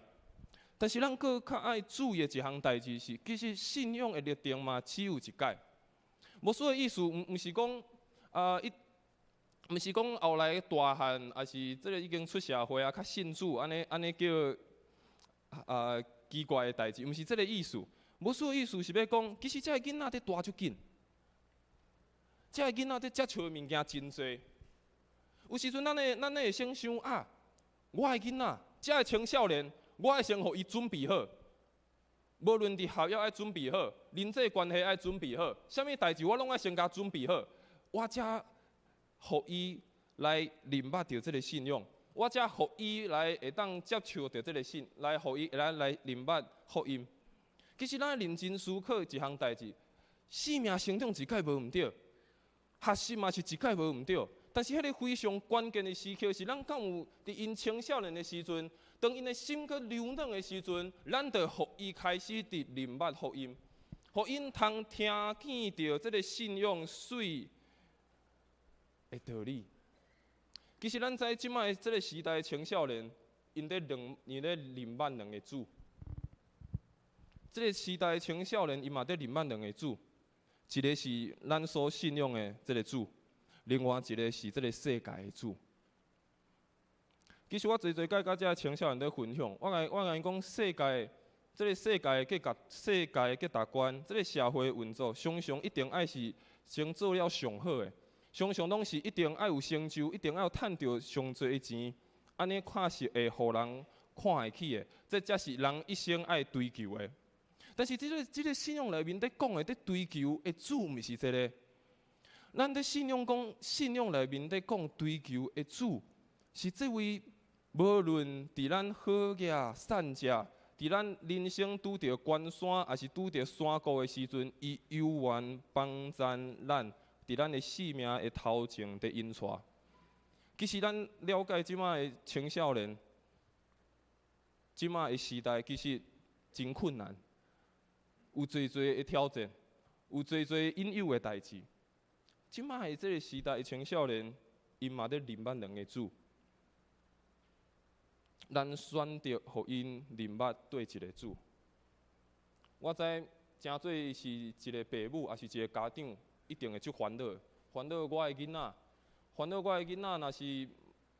但是咱閣較愛注意的一項代誌是，其實信仰的歷程嘛只有一擺。牧師的意思，毋是講啊，伊毋是講後來大漢，抑是這个已經出社會啊，較信主，按呢按呢叫啊奇怪的代誌，毋是這个意思。牧師的意思是欲講，其實這个囡仔咧大足緊，這个囡仔咧接觸的物件真濟。有時陣咱會先想啊，我的囡仔，這个青少年，我愛先予伊準備好，無論佇學業愛準備好，人際關係愛準備好，啥物代誌我攏愛先共準備好，我才予伊來認捌著這个信仰，我才予伊來會當接觸著這个信，來予伊來認捌福音。其實咱認真思考一項代誌，生命成長一擺無毋對，學習嘛是一擺無毋對，但是彼个非常關鍵的時刻是，咱敢有佇𪜶青少年的時陣，當𪜶的心閣柔軟的時陣，咱就予伊開始佇認捌福音，予𪜶通聽見著這个信仰媠的道理。其實咱知這擺這个時代青少年，𪜶咧認捌兩个主。這个時代青少年，𪜶嘛佇認捌兩个主，一个是咱所信仰的這个主，另外一个是這个世界的主。其實我濟濟擺佮這青少年咧分享，我共𪜶講世界，這个世界的價世界的價值觀，這个社會運作，常常一定愛是先做了上好的，常常攏是一定愛有成就，一定愛有趁著上濟的錢，按呢看是會予人看會起的，這才是人一生愛追求的。但是這个信仰內面佇講的，佇追求的主，毋是這个。咱佇信仰講，信仰內面佇講追求的主，是這位無論佇咱好額善食，佇咱人生拄著關山，抑是拄著山谷的時陣，伊猶原幫贊咱，佇咱的生命的頭前佇引帶。其實咱了解這擺的青少年，這擺的時代其實真困難，有濟濟的挑戰，有濟濟引誘的代誌。這擺的這个時代的青少年，𪜶嘛佇認捌兩个主。咱選擇予𪜶認捌佗一个主。我知誠濟是一个爸母，抑是一个家長，一定會足煩惱，煩惱我的囡仔，煩惱我的囡仔若是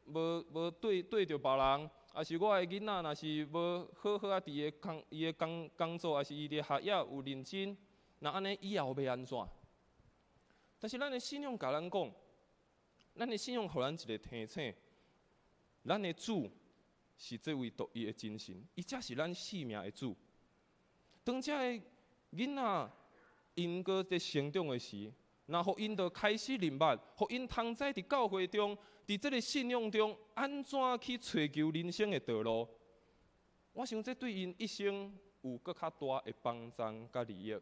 無對著別人，抑是我的囡仔若是無好好啊，佇伊的工作，抑是伊佇學業有認真，那按呢以後欲按怎？但是咱的信仰共咱講，咱的信仰予咱一个提醒，咱的主是這位獨一的真神，伊才是咱性命的主。當這个囡仔𪜶閣佇成長的時，若予𪜶就開始認捌，予𪜶通知佇教會中，佇這个信仰中，按怎去揣求人生的道路？我想這對𪜶一生有閣較大的幫助佮利益。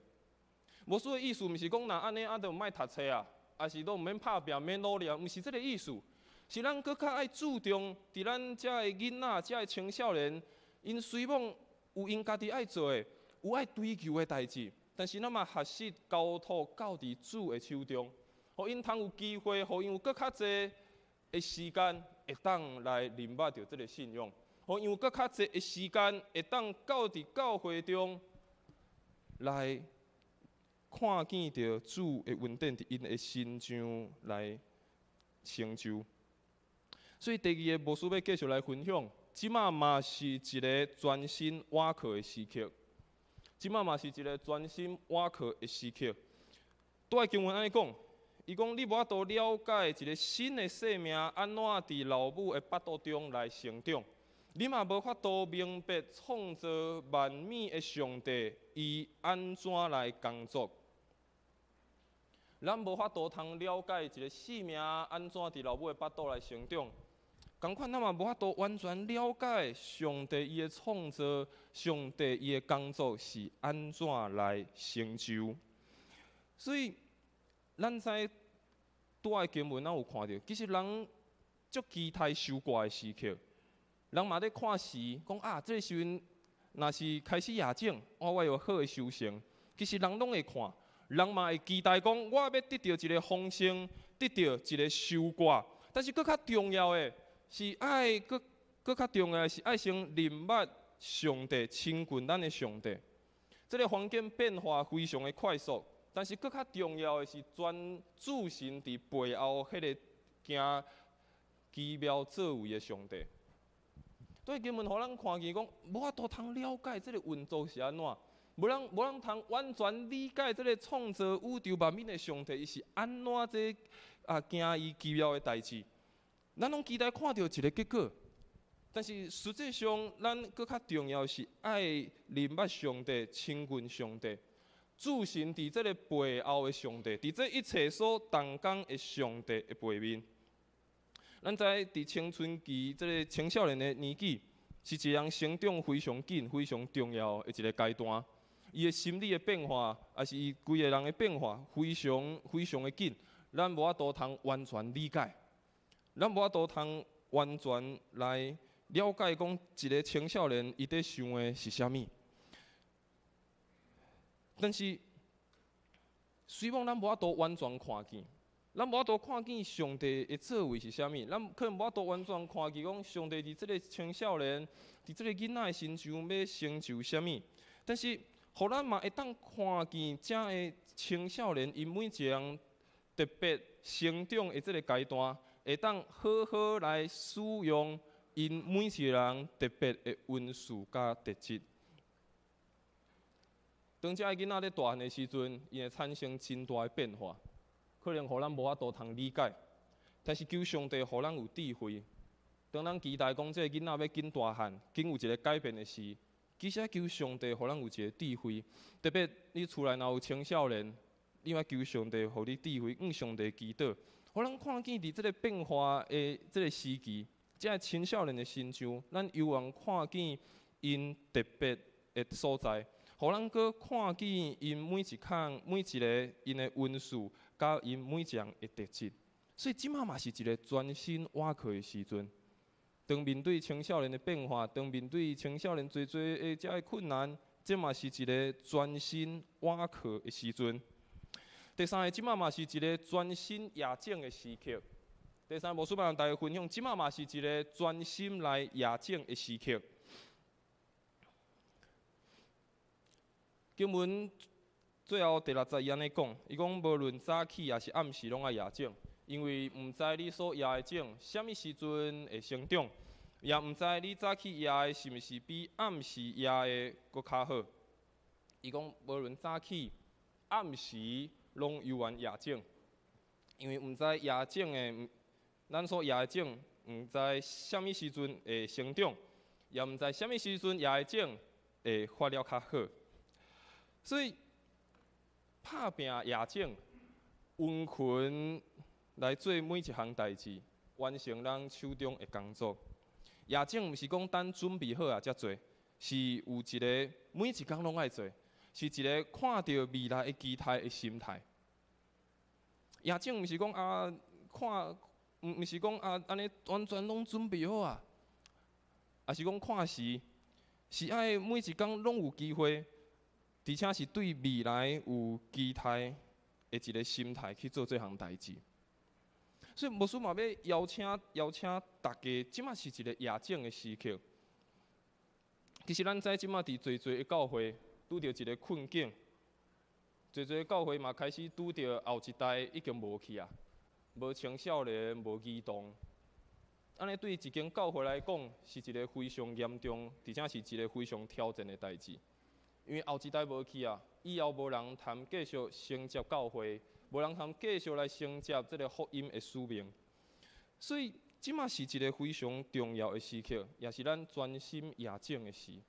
牧師的意思，毋是講若按呢啊，就莫讀冊啊，抑是都毋免拍拚、免努力，毋是這个意思。是咱閣較愛注重，佇咱遮的囡仔、遮的青少年，𪜶雖罔有𪜶家己愛做的，有愛追求的代誌，但是咱嘛學習交託交佇主的手中，予𪜶通有機會，予𪜶有閣較濟的時間，會當來認捌著這个信仰，予𪜶有閣較濟的時間，會當到佇教會中來看見著主的恩典佇𪜶的身上來成就。所以第二个牧師欲繼續來分享，這馬嘛是一个專心倚靠的時刻。這馬嘛是一个專心倚靠的時刻。拄仔經文按呢講，伊講你無法度了解一个新的生命按怎佇老母的腹肚中來成長，你嘛無法度明白創造萬物的上帝伊按怎來工作。咱無法度通了解一个生命按怎佇老母的腹肚來成長。仝款，咱嘛無法度完全了解上帝伊的創造，上帝伊的工作是按怎來成就。所以，咱知拄仔經文，咱有看著，其實人足期待收割的時刻，人嘛咧看時，講啊，這个時陣若是開始夜種，我有好的收成。其實人攏會看，人嘛會期待講，我欲得著一个豐盛，得著一个收割。但是閣較重要的是愛，閣較重要的是愛先認捌上帝，親近咱的上帝。這个環境變化非常的快速，但是閣較重要的是專注神佇背後彼个行奇妙作為的上帝。對經文予咱看見講，無法度通了解這个運作是按怎，無人通完全理解這个創造宇宙萬物的上帝，伊是按怎這啊行伊奇妙的代誌。咱攏期待看著一个結果，但是實際上，咱閣較重要是愛認捌上帝、親近上帝、注神佇這个背後的上帝，佇這一切所動工的上帝的背面。咱知佇青春期這个青少年的年紀，是一个人成長非常緊、非常重要的一个階段。伊的心理的變化，抑是伊規个人的變化，非常非常的緊，咱無法度通完全理解。咱無法度通完全來了解講一个青少年伊佇想的是啥物。但是，雖罔咱無法度完全看見，咱無法度看見上帝的作為是啥物，咱可能無法度完全看見講上帝佇這个青少年、佇這个囡仔的身上欲成就啥物。但是，予咱嘛會當看見遮个青少年，𪜶每一个人特別成長的這个階段，會當好好來使用𪜶每一个人特別的恩賜佮特質。當遮个囡仔咧大漢的時陣，𪜶會產生真大的變化。可能予咱無法度通理解，但是求上帝予咱有智慧。當咱期待講這个囡仔欲緊大漢，緊有一个改變的時，其實求上帝予咱有一个智慧。特別你厝內若有青少年，你愛求上帝予你智慧，向上帝祈禱，予咱看見佇這个變化的這个時期，這个青少年的身上，咱猶原看見𪜶特別的所在，予咱閣看見𪜶每一項、每一个𪜶的恩賜，佮𪜶每一項的特質。所以這馬嘛是一个全新倚靠的時陣。當面對青少年的變化，當面對青少年濟濟的遮个困難，這嘛是一个全新倚靠的時陣。第三个，這馬嘛是一个專心夜種的時刻。第三，牧師欲共大家分享，這馬嘛是一个專心來夜種的時刻。經文最後第六節伊按呢講，伊講無論早起抑是暗時，攏愛夜種，因為毋知你所夜的種，啥物時陣會成長，也毋知你早起夜的是毋是比暗時夜的閣較好。伊講無論早起、暗時，攏猶原夜種，因為毋知夜種的，咱所夜的種，毋知啥物時陣會成長，也毋知啥物時陣夜的種會發了較好。所以拍拚夜種，殷勤來做每一項代誌，完成咱手中的工作。夜種毋是講等準備好啊才做，是有一个每一工攏愛做，是一个看著未來的期待的心態。夜種毋是講啊，看，毋是講啊，按呢完全攏準備好啊，抑是講看時，是愛每一工攏有機會。而且是對未來有期待的一个心態去做這項代誌，所以牧師嘛欲邀請邀請大家，這馬是一个夜種的時刻。其實咱知這馬佇濟濟的教會拄著一个困境，濟濟的教會嘛開始拄著後一代已經無去啊，無青少年，無兒童，按呢對一間教會來講是一个非常嚴重，而且是一个非常挑戰的代誌。因為後一代無去啊，以後無人通繼續承接教會，無人通繼續來承接這个福音的使命。所以，這馬是一个非常重要的時刻，也是咱專心夜種的時。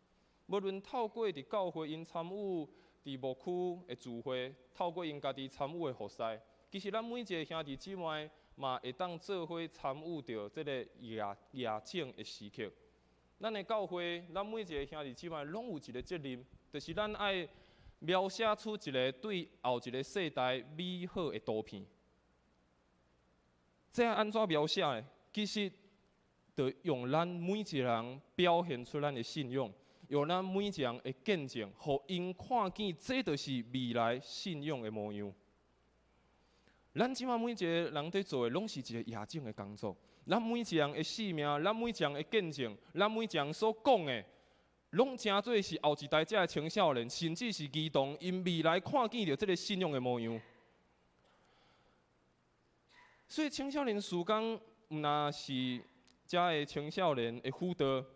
無論透過佇教會𪜶參與佇牧區的聚會，透過𪜶家己參與的服事，其實咱每一个兄弟姊妹嘛會當做伙參與著這个夜夜種的時刻。咱的教會，咱每一个兄弟姊妹攏有一个責任。就是咱愛描寫出一个對後一个世代美好的圖片。這按怎描寫呢？其實，就用咱每一個人表現出咱的信仰，用咱每一個人的見證，予𪜶看見，這就是未來信仰的模樣。咱這馬每一個人佇做的，攏是一個夜種的工作。咱每一個人的生命，咱每一個人的見證，咱每一個人所講的，攏成做是後一代這个青少年，甚至是兒童，𪜶未來看見著這个信仰的模樣。所以青少年事工，毋但是遮个青少年的輔導，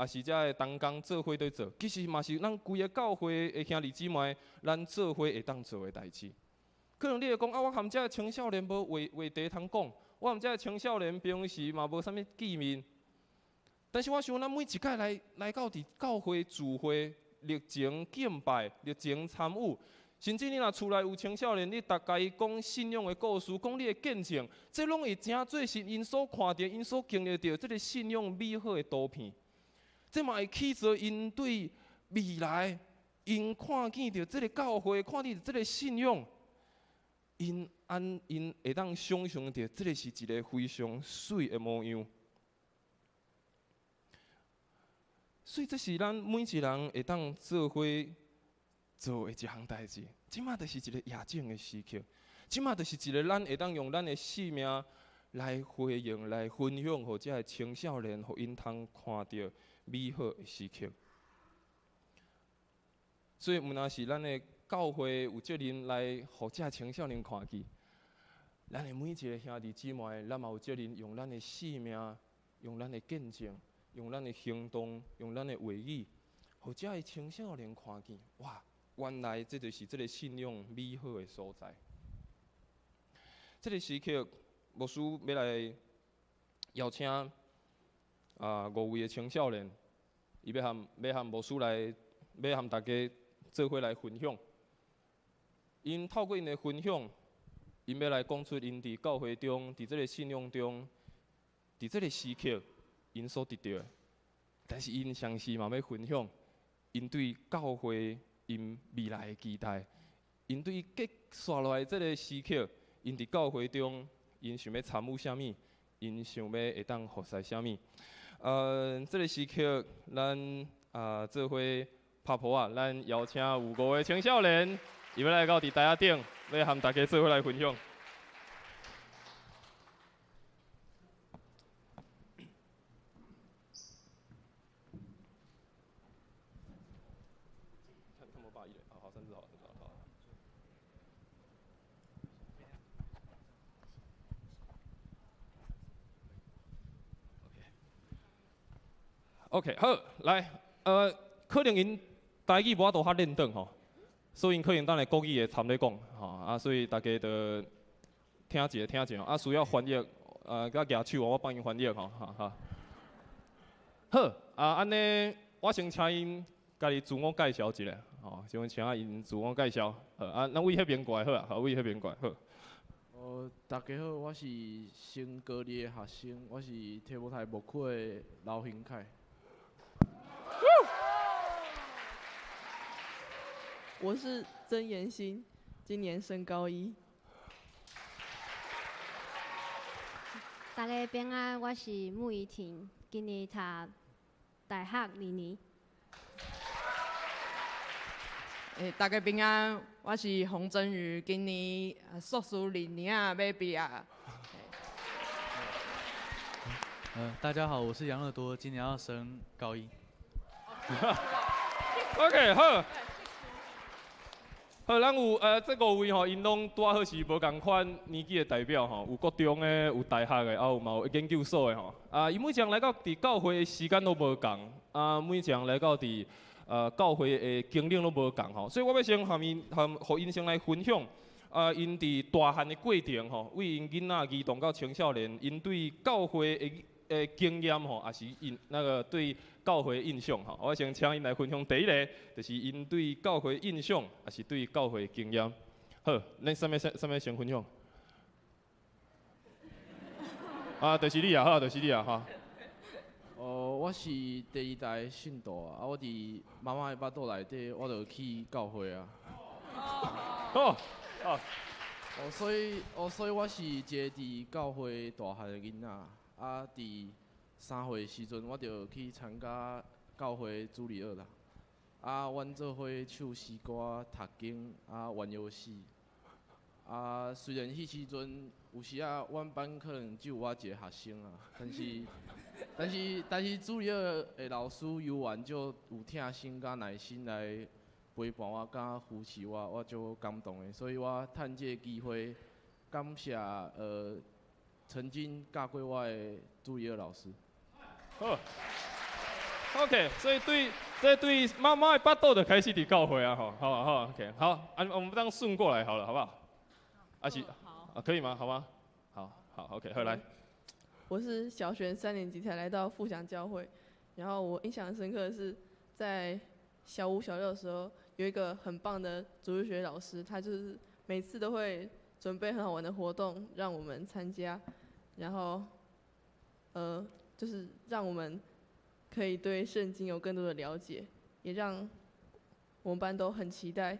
抑是遮个同工做伙佇做，其實嘛是咱規个教會的兄弟姊妹，咱做伙會當做的代誌。可能你會講啊，我含遮个青少年無話話題通講，我含遮个青少年平時嘛無啥物見面。但是我想，咱每一擺來來到佇教會聚會、熱情敬拜、熱情參與，甚至你若厝內有青少年，你逐共伊講信仰的故事，講你的見證，這攏會成做是𪜶所看著、𪜶所經歷著這个信仰美好的圖片。這嘛會起做𪜶對未來，𪜶看見著這个教會，看見著這个信仰，𪜶按𪜶會當想像著這个是一个非常媠的模樣。所以這是咱每一個人會當做伙做的一項代誌。這馬就是一个夜種的時刻。這馬就是一个咱会当用咱的性命来回应、来分享，予这个青少年，予𪜶通看著美好的时刻。所以，毋但是咱的教会有责任来予这个青少年看见，咱的每一个兄弟姊妹，咱嘛有责任用咱的性命、用咱的见证、用咱的行动、用咱的话语，予这个青少年看见，哇！原来这就是这个信仰美好的所在。这个时刻，牧师欲来邀请五位的青少年，伊欲和牧师来，欲和大家做伙来分享。𪜶透过𪜶的分享，𪜶欲来讲出𪜶伫教会中，伫这个信仰中，伫这个时刻，𪜶所得著的。但是𪜶同时嘛欲分享，𪜶对教会𪜶未来的期待，𪜶对接续落来这个时刻，𪜶伫教会中，𪜶想欲参与啥物，𪜶想欲会当服侍啥物。这个时刻，咱做伙拍噗仔，咱邀请有五个青少年，伊欲来到伫台仔顶，欲和大家做伙来分享。OK，好，来，可能𪜶台语无法度较轮转吼，所以𪜶可能等下国语会掺咧讲，吼，啊，所以大家就听一下，听一下，啊，需要翻译，佮举手，我帮𪜶翻译吼，哈哈。好，啊，按呢，我先请𪜶家己自我介绍一下，吼，先请𪜶自我介绍，好，啊，咱位彼边过来好啊，好，位彼边过来好。大家好，我是升高二的学生，我是提摩太牧区的刘兴凯。我是曾妍欣，今年升高一。大家平安，我是穆怡婷，今年读大学二年。大家平安，我是洪真瑜，今年硕士2年仔欲毕业。大家好，我是杨乐多，今年要升高一。 OK，好。好，咱有这五位吼，𪜶拢拄好是无仝款年纪的代表吼，有国中的，有大学的，啊有嘛有研究所的吼。啊，𪜶每一个人来到伫教会的时间拢无仝，啊，每一个人来到伫教会的经历拢无仝吼，所以我欲先和𪜶和予𪜶先来分享，啊，𪜶伫大汉的过程吼，为𪜶囡仔、儿童到青少年，𪜶对教会的经验吼，也是𪜶那个对教会的印象吼。我先请𪜶来分享第一个，就是𪜶对教会印象，也是对教会经验。好，咱啥物先分享？啊，就是你啊，好，就是你啊，哈。我是第二代信徒啊，我伫妈妈的腹肚内底，我就去教会啊。哦，哦。所以我是一个伫教会大汉的囡仔。啊，伫3岁的时阵，我就去参加教会主日学啦。啊，阮做伙唱诗歌、读经、啊，玩游戏。啊，虽然彼时阵有时仔，阮班可能只有我一个学生啊，但是主日学的老师犹原足有疼心佮耐心来陪伴我、佮扶持我，我足感动的。所以我趁这个机会，感谢曾经教过我的主日学老师。好，OK，所以对，这对妈妈的腹肚就开始伫教会啊，吼，好好，OK，好，啊，我们这样顺过来好了，好不好？啊是，啊可以吗？好吗？好，好，OK，好来。我是小学3年级才来到富祥教会，然后我印象深刻的是在小5、小6的时候，有一个很棒的主日学老师，他就是每次都会准备很好玩的活动让我们参加，然后，就是让我们可以对圣经有更多的了解，也让我们班都很期待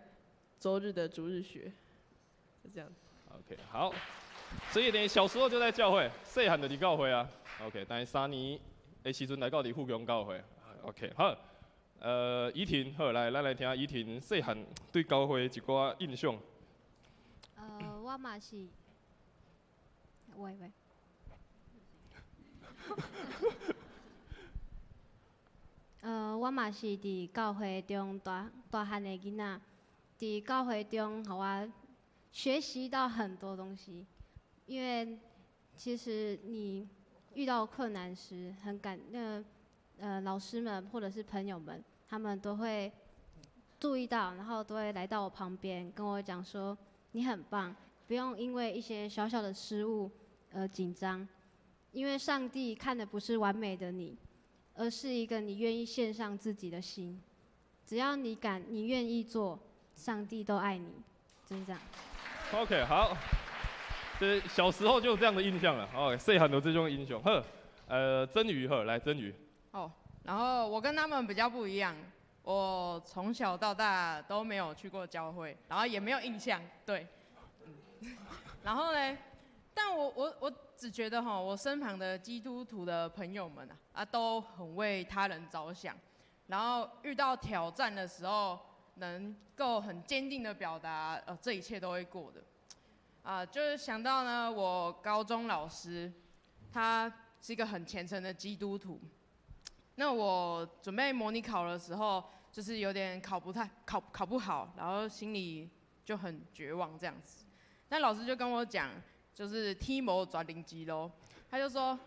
周日的主日学，就这样。 OK，好。所以呢，小时候就在教会，细汉就伫教会啊。OK，但是3年的时阵来到伫富强教会。OK，好。怡婷，好，来，咱来听怡婷细汉对教会一寡印象。我我嘛是，喂喂。我嘛是伫教会中大大汉的囡仔，伫教会中，予我学习到很多东西。因为其实你遇到困难时，很感那老师们或者是朋友们，他们都会注意到，然后都会来到我旁边跟我讲说：“你很棒，不用因为一些小小的失误而紧张，因为上帝看的不是完美的你，而是一个你愿意献上自己的心。只要你敢，你愿意做，上帝都爱你。”就是这样。 OK，好，这小时候就有这样的印象了。哦，细汉就这种印象。好，真宇好，来真宇。哦，然后我跟他们比较不一样，我从小到大都没有去过教会，然后也没有印象，对。然后呢，但我只觉得哈，我身旁的基督徒的朋友们啊，都很为他人着想，然后遇到挑战的时候，能够很坚定的表达，这一切都会过的。啊，就是想到呢，我高中老师，他是一个很虔诚的基督徒。那我准备模拟考的时候，就是有点考不好，然后心里就很绝望这样子。那老师就跟我讲，就是天无绝人之路，他就说，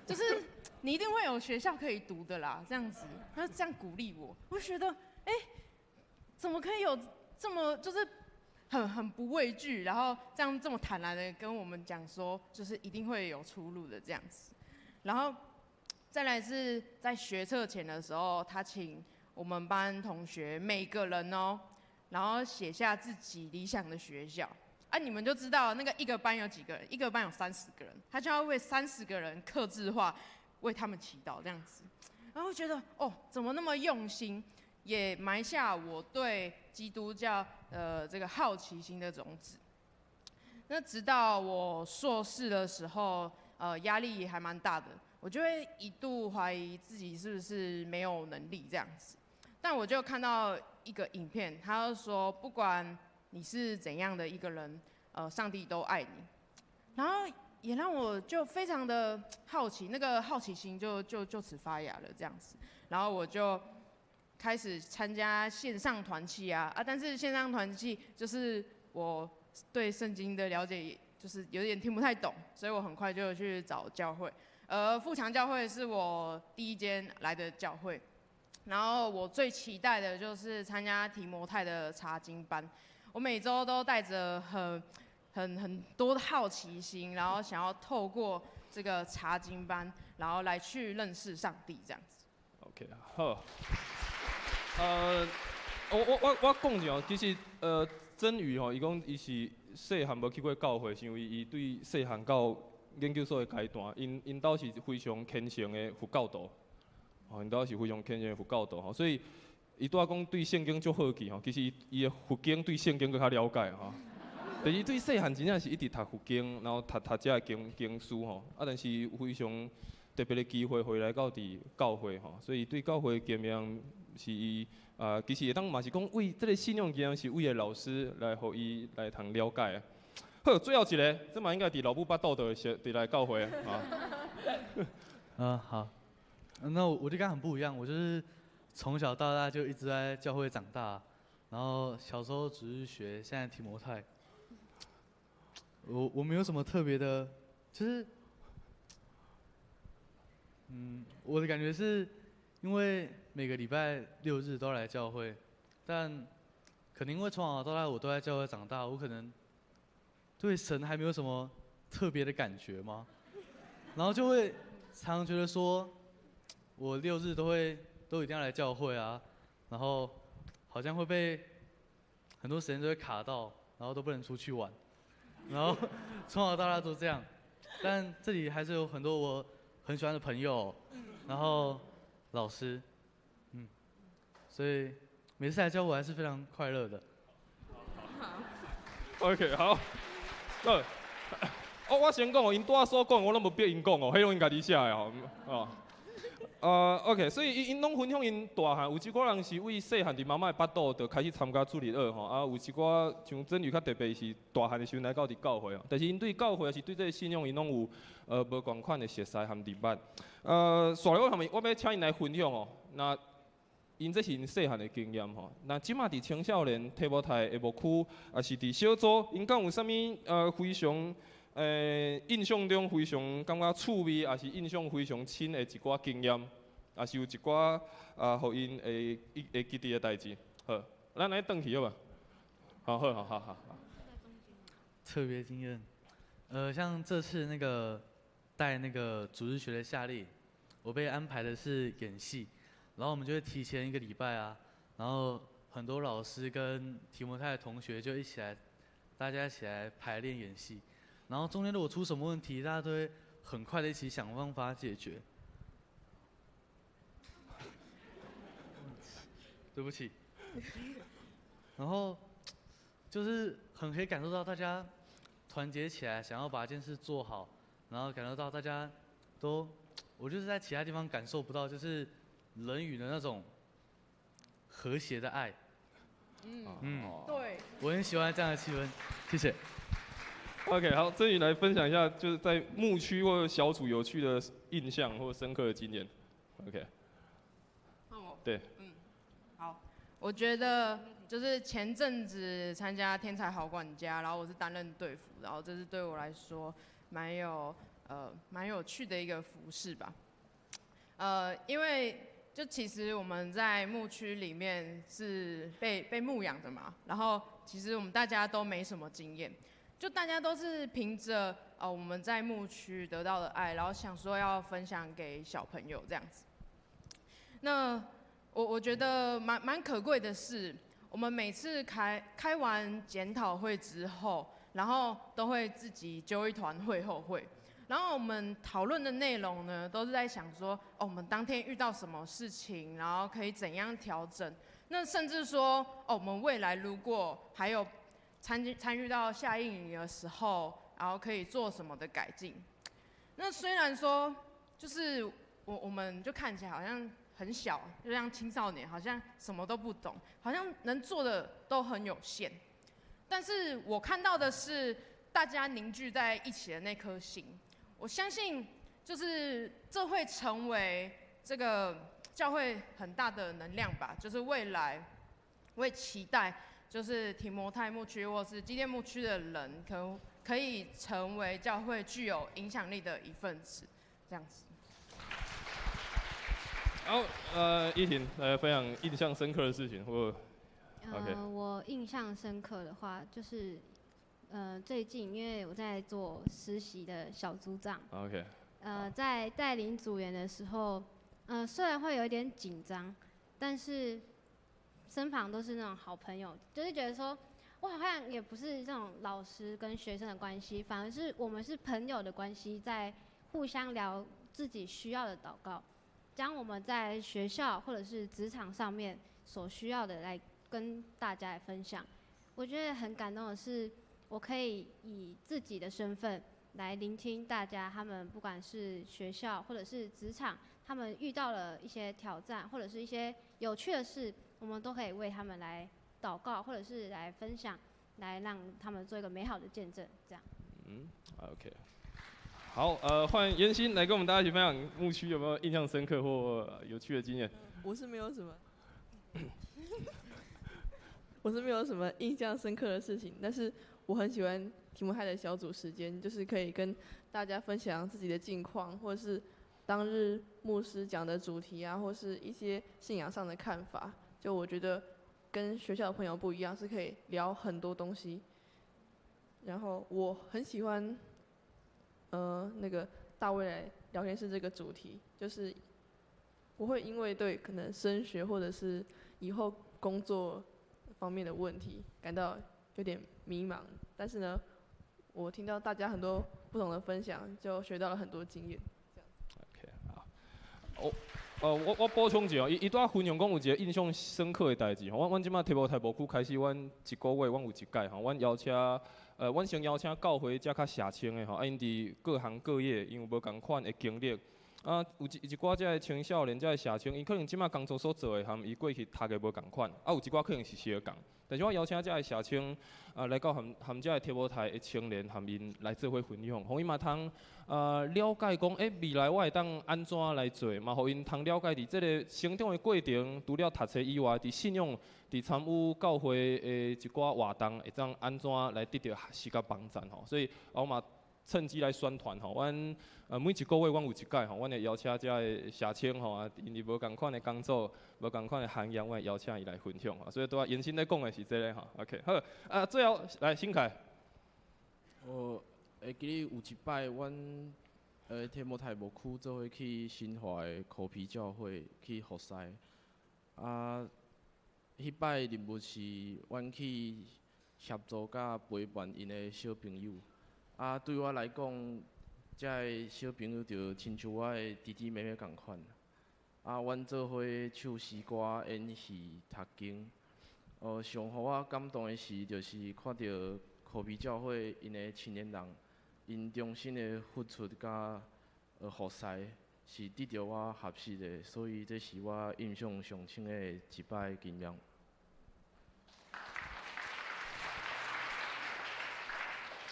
就是你一定会有学校可以读的啦，这样子，他就这样鼓励我，我就觉得，哎，怎么可以有这么就是很不畏惧，然后这样这么坦然的跟我们讲说，就是一定会有出路的这样子。然后再来是在学测前的时候，他请我们班同学每个人哦，然后写下自己理想的学校。啊，你们就知道那个一个班有几个人，一个班有30个人，他就要为30个人客制化，为他们祈祷这样子。然后觉得哦，怎么那么用心，也埋下我对基督教这个好奇心的种子。那直到我硕士的时候，压力还蛮大的，我就会一度怀疑自己是不是没有能力这样子。但我就看到一个影片，他就说不管你是怎样的一个人，上帝都爱你。然后也让我就非常的好奇，那个好奇心就此发芽了这样子。然后我就开始参加线上团契啊，但是线上团契就是我对圣经的了解就是有点听不太懂，所以我很快就去找教会。富强教会是我第一间来的教会，然后我最期待的就是参加提摩太的查经班。我每周都带着很多的好奇心，然后想要透过这个查经班，然后来去认识上帝这样子。 OK，好。我讲一下，其实真宇吼，伊讲伊是细汉无去过教会，是因为伊对细汉到研究所的阶段，𪜶兜是非常虔诚的佛教徒，吼，𪜶兜是非常虔诚的佛教徒吼，所以伊拄仔讲对圣经足好奇吼，其实伊的佛经对圣经阁较了解吼。但是对细汉真正是一直读佛经，然后读这个经书吼，啊，但是有非常特别的机会回来到伫教会吼，所以对教会的经验是伊啊，其实会当嘛是讲为这个信仰经验是为的老师来予伊来通了解。好，最后一个，这嘛应该伫老母腹肚的时伫来教会啊。好，那我就跟他很不一样，我就是从小到大就一直在教会长大，然后小时候只是学，现在提摩太。我没有什么特别的，就是，我的感觉是，因为每个礼拜六日都来教会，但可能因为从小到大我都在教会长大，我可能对神还没有什么特别的感觉吗？然后就会常常觉得说，我六日都一定要来教会啊，然后好像会被很多时间都会卡到，然后都不能出去玩，然后从小到大都这样。但这里还是有很多我很喜欢的朋友，然后老师，所以每次来教我还是非常快乐的。 OK，好。哦，我先讲哦，𪜶拄仔所讲，我拢无逼𪜶讲哦，彼拢𪜶家己写的吼，哦。OK，所以𪜶𪜶攏分享𪜶大漢，有一寡人是為細漢佇媽媽的腹肚就開始參加主日學吼，啊，有一寡像真宇較特別是大漢的時陣來到佇教會哦，但是𪜶對教會抑是對這个信仰，𪜶攏有無仝款的熟似和認捌。紲來我欲請𪜶來分享哦，那𪜶這是𪜶細漢的經驗吼，那這馬佇青少年提摩太的牧區，抑是佇小組，𪜶敢有啥物非常印象中非常感覺趣味，抑是印象非常深的一寡經驗，抑是有一寡啊，予𪜶會記得的代誌。好，咱來轉去好無？好好好好好。特別經驗，像這次那個帶那個主日學的夏令，我被安排的是演戲，然後我們就會提前一個禮拜啊，然後很多老師跟提摩太的同學就一起來，大家一起來排練演戲。然後中間如果出什麼問題，大家都會很快的一起想方法解決。對不起。然後就是很可以感受到大家團結起來，想要把這件事做好，然後感受到大家都，我就是在其他地方感受不到，就是人與的那種和諧的愛。對。我很喜歡這樣的氣氛，謝謝。 OK，好，這裡來分享一下，就是在牧區或者小組有趣的印象或深刻的經驗。OK。對。好，我覺得就是前陣子參加天才好管家，然後我是擔任隊輔，然後這是對我來說蠻有趣的一個服事吧。因為就其實我們在牧區裡面是被牧養的嘛，然後其實我們大家都沒什麼經驗。就大家都是憑着我們在牧區得到的愛，然後想說要分享給小朋友這樣子。那我覺得蠻可貴的是，我們每次開完檢討會之後，然後都會自己揪一團會後會，然後我們討論的內容呢，都是在想說，哦，我們當天遇到什麼事情，然後可以怎樣調整。那甚至說，哦，我們未來如果還有參與到夏令營的時候，然後可以做什麼的改進？那雖然說，就是我們就看起來好像很小，就像青少年，好像什麼都不懂，好像能做的都很有限。但是我看到的是大家凝聚在一起的那顆心，我相信就是這會成為這個教會很大的能量吧。就是未來，我也期待。就是提摩太牧區或是基甸牧區的人，可以成為教會具有影響力的一份子，這樣子。好，依婷來分享印象深刻的事情，或 OK。我印象深刻的話，就是最近因為我在做實習的小組長。 OK。在帶領組員的時候，雖然會有一點緊張，但是身旁都是那種好朋友，就是覺得說，我好像也不是這種老師跟學生的關係，反而是我們是朋友的關係，在互相聊自己需要的禱告，將我們在學校或者是職場上面所需要的來跟大家來分享。我覺得很感動的是，我可以以自己的身份來聆聽大家，他們不管是學校或者是職場，他們遇到了一些挑戰或者是一些有趣的事，我們都可以為他們來禱告，或者是來分享，來讓他們做一個美好的見證，這樣。OK。好，歡迎妍心來跟我們大家一起分享牧區有沒有印象深刻或有趣的經驗？我是沒有什麼印象深刻的事情，但是我很喜歡提摩太的小組時間，就是可以跟大家分享自己的近況，或者是當日牧師講的主題啊，或是一些信仰上的看法。就我覺得跟學校的朋友不一樣，是可以聊很多東西。然後我很喜歡，那個大衛來聊天室這個主題，就是不會因為對可能升學或者是以後工作方面的問題感到有點迷茫，但是呢，我聽到大家很多不同的分享，就學到了很多經驗。 OK，好，我補充一下，伊拄仔分享講有一個印象深刻的代誌吼，阮這馬提摩太牧區開始，阮一個月阮有一屆吼，阮邀請，阮先邀請教會遮較社青的吼，啊𪜶佇各行各業，𪜶有無仝款的經歷，啊，有一寡遮个青少年、遮个社青，𪜶可能这马工作所做的，和伊过去读的无仝款，啊，有一寡可能是相仝。但是我邀请遮个社青啊，来到和和遮个提摩太的青年，和𪜶来做伙分享，予𪜶嘛通了解讲，欸，未来我会当按怎来做，嘛予𪜶通了解伫这个成长的过程，除了读册以外，伫信仰、伫参与教会的一寡活动，会当按怎来得著学习佮帮赞吼。所以我嘛趁机来宣传吼，阮每一个月阮有一届吼，阮会邀请遮个社青吼啊，𪜶伫无仝款的工作、无仝款的行业，阮会邀请伊来分享吼。所以拄仔延伸咧讲的是这个吼，OK，好，啊，最后来新凯。我会记得有一摆，阮提摩太牧区做伙去新华的柯皮教会去服侍，啊，彼摆任务是阮去协助佮陪伴𪜶的小朋友。啊，对我来讲，遮个小朋友就亲像我的弟弟妹妹仝款。啊，阮做伙唱诗歌、演戏、读经。上予我感动的是，就是看著柯皮教会𪜶的青年人，𪜶忠心的付出佮服侍，是得著我学习的，所以这是我印象上深的一摆经验。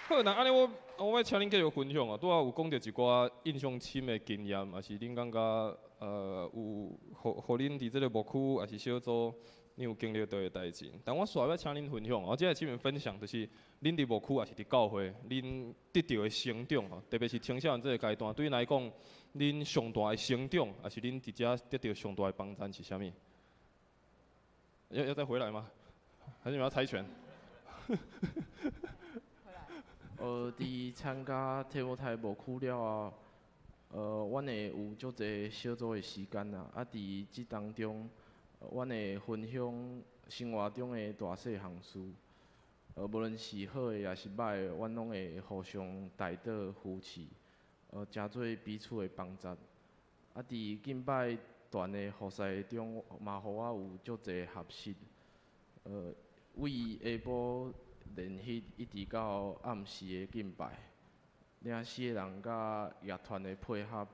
好，那按呢我欲请恁继续分享哦。拄仔有讲著一寡印象深的经验，也是恁感觉有，予恁伫这个牧区，也是小组，恁有经历著的代志。但我煞欲请恁分享，我这个这边分享就是恁伫牧区，也是伫教会，恁得著的成长吼，特别是青少年这个阶段，对恁来讲，恁上大的成长，也是恁伫遮得著上大的帮助是啥物？要再回来吗？还是你们要猜拳？伫参加提摩太牧区了后，阮会有足济小组的时间啦。啊，伫这当中，阮会分享生活中的大细项事，无论是好的抑是歹的，阮拢会互相代祷扶持，成做彼此的帮助。啊，伫敬拜团的服侍中，嘛予我有足济学习。为下晡练习一直到暗时的敬拜，领诗的人佮乐团的配合，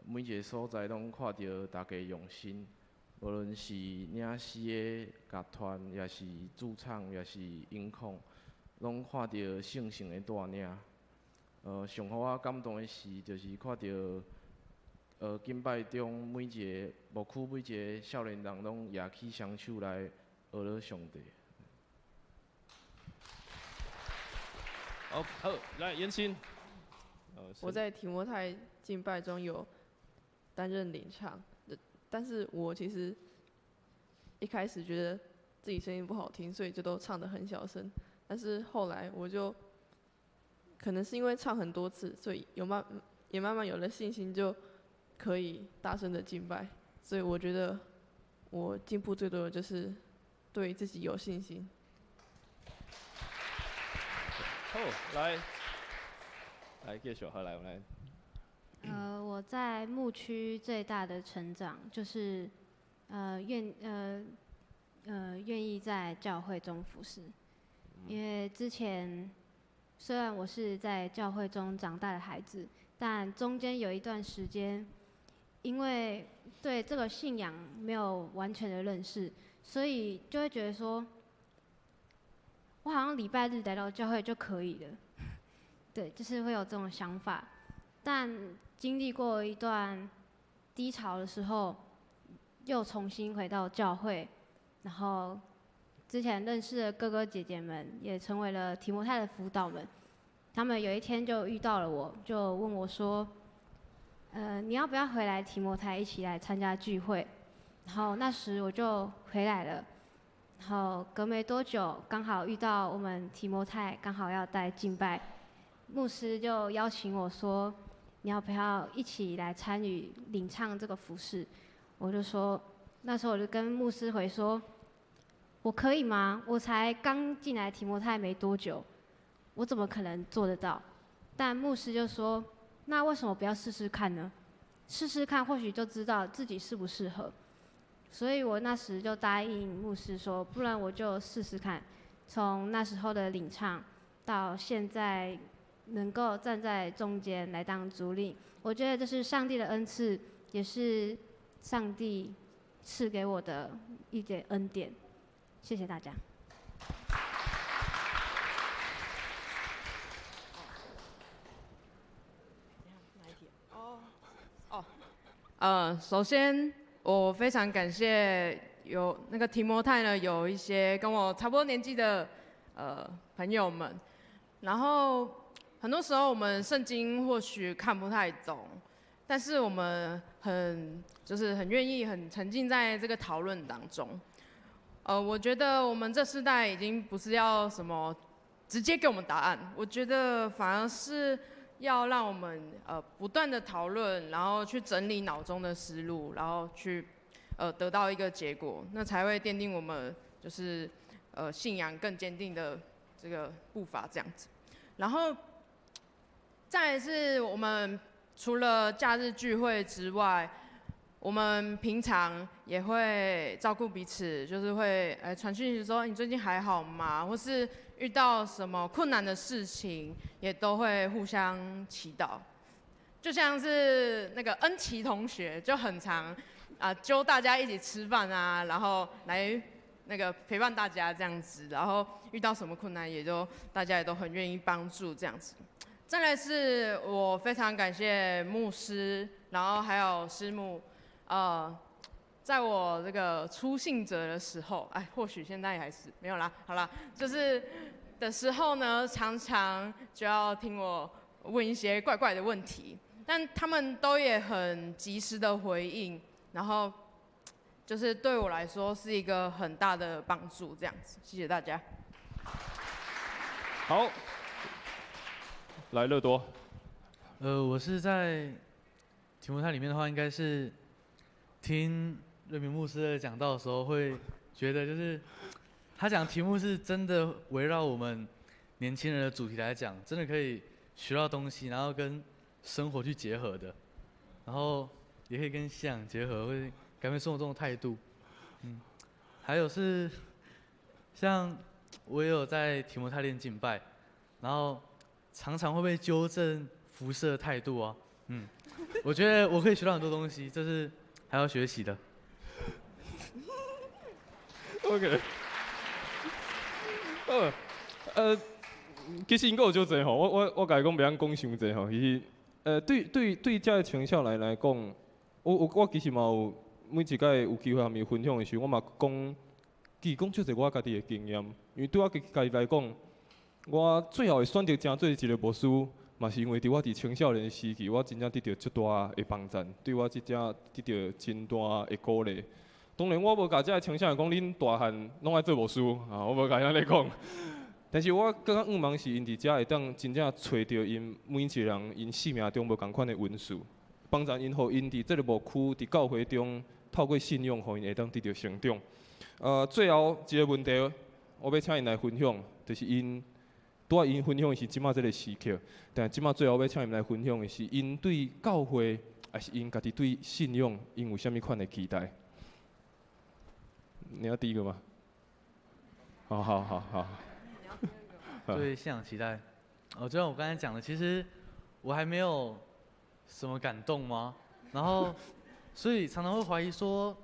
每一个所在拢看著大家用心。无论是领诗的乐团，抑是驻唱，抑是音控，拢看著圣神的带领。上予我感动的是，就是看著敬拜中每一个牧区每一个少年人拢举起双手来学了上帝。好，好，来，妍心。我在提摩太敬拜中有担任领唱，但是我其实一开始觉得自己声音不好听，所以就都唱得很小声。但是后来我就可能是因为唱很多次，所以也慢慢有了信心，就可以大声的敬拜。所以我觉得我进步最多的就是对自己有信心。好，来，来继续，好来，我来。我在牧区最大的成长就是，愿意在教会中服侍，因为之前虽然我是在教会中长大的孩子，但中间有一段时间，因为对这个信仰没有完全的认识，所以就会觉得说，我好像礼拜日来到教会就可以了，对，就是会有这种想法。但经历过一段低潮的时候，又重新回到教会，然后之前认识的哥哥姐姐们也成为了提摩太的辅导们。他们有一天就遇到了我，就问我说：“你要不要回来提摩太一起来参加聚会？”然后那时我就回来了。然后隔没多久，刚好遇到我们提摩太刚好要带敬拜，牧师就邀请我说：“你要不要一起来参与领唱这个服事？”我就说，那时候我就跟牧师回说：“我可以吗？我才刚进来提摩太没多久，我怎么可能做得到？”但牧师就说：“那为什么不要试试看呢？试试看，或许就知道自己适不适合。”所以我那时就答应牧师说，不然我就试试看。从那时候的领唱到现在，能够站在中间来当主领。我觉得这是上帝的恩赐，也是上帝赐给我的一点恩典。谢谢大家。首先我非常感谢有那个提摩太呢，有一些跟我差不多年纪的朋友们。然后很多时候我们圣经或许看不太懂，但是我们很愿意很沉浸在这个讨论当中。我觉得我们这世代已经不是要什么直接给我们答案，我觉得反而是要让我们不断的讨论，然后去整理脑中的思路，然后去得到一个结果，那才会奠定我们就是信仰更坚定的这个步伐这样子。然后再来是我们除了假日聚会之外，我们平常也会照顾彼此，就是会传讯息说你最近还好吗？或是遇到什么困难的事情，也都会互相祈祷。就像是那个恩琪同学，就很常揪大家一起吃饭啊，然后来那个陪伴大家这样子，然后遇到什么困难，也都大家也都很愿意帮助这样子。再来是我非常感谢牧师，然后还有师母。在我这个初信者的时候，哎，或许现在还是没有啦，好啦，就是的时候呢，常常就要听我问一些怪怪的问题，但他们都也很及时的回应，然后就是对我来说是一个很大的帮助，这样子，谢谢大家。好，来乐多。我是在提摩太里面的话，应该是听瑞明牧师的讲道的时候，会觉得就是他讲题目是真的围绕我们年轻人的主题来讲，真的可以学到东西，然后跟生活去结合的，然后也可以跟信仰结合，会改变生活中的态度。嗯，还有是像我也有在提摩太练敬拜，然后常常会被纠正服侍的态度啊。嗯，我觉得我可以学到很多东西，这是还要学习的。OK。其实𪜶阁有少济吼，我共伊讲袂晓讲伤济吼。其实，对遮个青少年来讲，我其实嘛有每一摆有机会和伊分享的时候，我嘛讲，其实讲少济我家己的经验，因为对我家己来讲，我最后会选择成做一个牧师，嘛是因为伫我伫青少年时期，我真正得到足大的帮助，对我这正得到真大的鼓励。当然，我无共遮个青少年讲，恁大汉拢爱做牧师啊，我无共𪜶按呢讲。但是我感觉向望是𪜶伫遮会当真正揣著𪜶每一个人𪜶生命中无仝款的恩赐，帮助𪜶，予𪜶伫这个牧区、伫教会中，透过信仰，予𪜶会当得到成长。最后一个问题，我欲请𪜶来分享，就是𪜶拄仔𪜶分享的是这马这个时刻，但这马最后欲请𪜶来分享的是，𪜶对教会，还是𪜶家己对信仰，𪜶有啥物款的期待？你要第一个吗？好好好好。对信仰期待，哦，就像我刚才讲的，其实我还没有什么感动吗？然后，所以常常会怀疑说，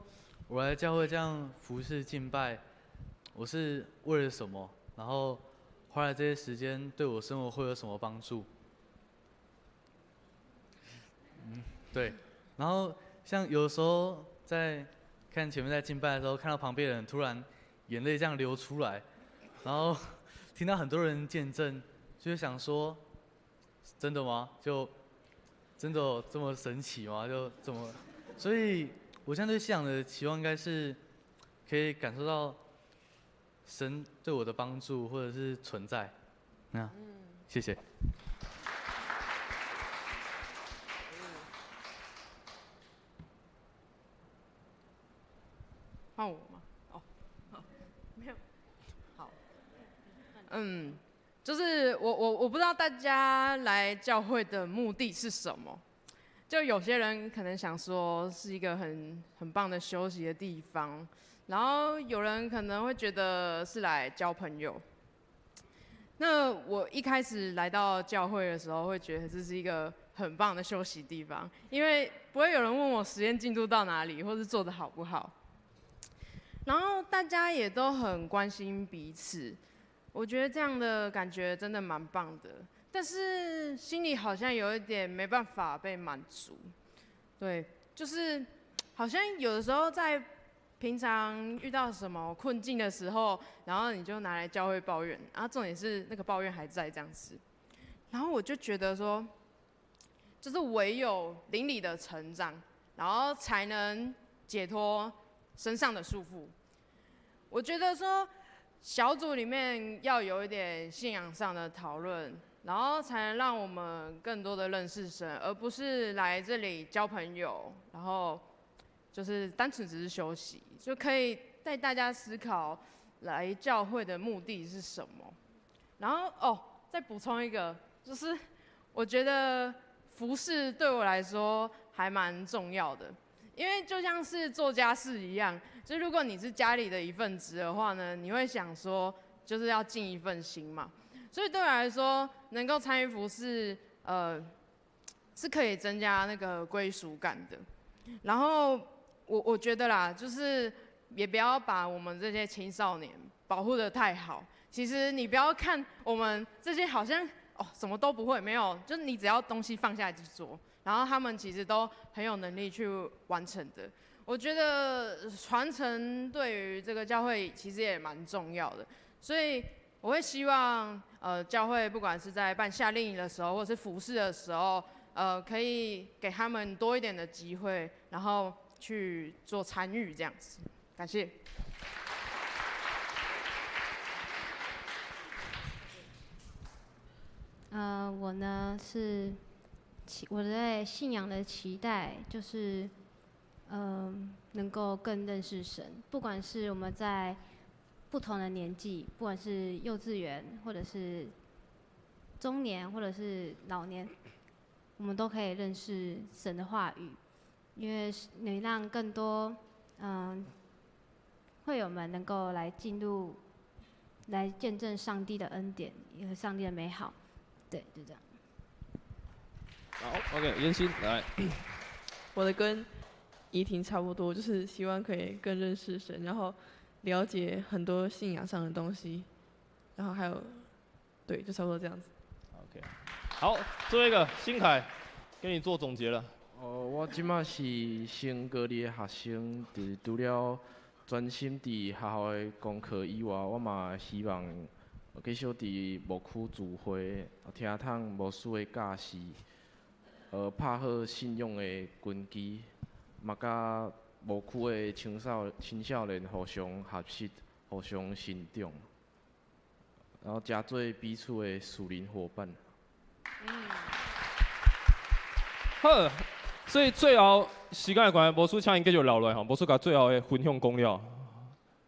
我来教会这样服侍敬拜，我是为了什么？然后花了这些时间对我生活会有什么帮助？嗯，对。然后像有时候在看前面在敬拜的时候，看到旁边的人突然眼泪这样流出来，然后听到很多人见证，就想说，真的吗？就真的有这么神奇吗？就这么？所以我现在对信仰的期望应该是可以感受到神对我的帮助或者是存在。那，谢谢。换我吗？哦，好，没有，好，嗯，就是我不知道大家来教会的目的是什么。就有些人可能想说是一个很棒的休息的地方，然后有人可能会觉得是来交朋友。那我一开始来到教会的时候，会觉得这是一个很棒的休息地方，因为不会有人问我实验进度到哪里，或是做得好不好。然后大家也都很关心彼此，我觉得这样的感觉真的蛮棒的。但是心里好像有一点没办法被满足，对，就是好像有的时候在平常遇到什么困境的时候，然后你就拿来教会抱怨，然后重点是那个抱怨还在这样子，然后我就觉得说，就是唯有灵里的成长，然后才能解脱身上的束缚。我觉得说小组里面要有一点信仰上的讨论，然后才能让我们更多的认识神，而不是来这里交朋友，然后就是单纯只是休息，就可以带大家思考来教会的目的是什么。然后哦，再补充一个，就是我觉得服侍对我来说还蛮重要的，因为就像是做家事一样，就如果你是家里的一份子的话呢，你会想说就是要尽一份心嘛。所以对我来说，能够参与服侍，是可以增加那个归属感的。然后我觉得啦，就是也不要把我们这些青少年保护得太好。其实你不要看我们这些好像哦什么都不会，没有，就是你只要东西放下来去做，然后他们其实都很有能力去完成的。我觉得传承对于这个教会其实也蛮重要的，所以我会希望，教会不管是在办夏令营的时候，或者是服事的时候，可以给他们多一点的机会，然后去做参与这样子。感谢。我呢是，我对信仰的期待就是，能够更认识神，不管是我们在不同的年纪，不管是幼稚园，或者是中年，或者是老年，我们都可以认识神的话语，因为能让更多会友们能够来进入，来见证上帝的恩典和上帝的美好。对，就这样。好，OK，妍心来。我的跟怡婷差不多，就是希望可以更认识神，然后了解很多信仰上的东西，然后还有，对，就差不多这样子。 OK，好，最后一个新凯，给你做总结了。哦，我这马是升高二的学生，就是除了专心伫学校的功课以外，我嘛希望继续伫牧区聚会，听通牧师的教示，拍好信仰的根基，嘛佮牧区的青少年互相学习、互相成长，然后诚做彼此的属灵伙伴。好，所以最后时间的关系，牧师请𪜶继续留落来吼，牧师共最后的分享讲了，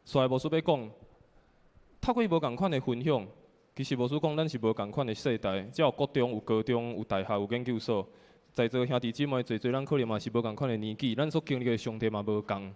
煞来牧师欲讲，透过无仝款的分享，其实牧师讲咱是无仝款的世代，才有国中、有高中、有大学、有研究所。在座兄弟姊妹济济，咱可能嘛是无仝款的年纪，咱所经历的上帝嘛无仝。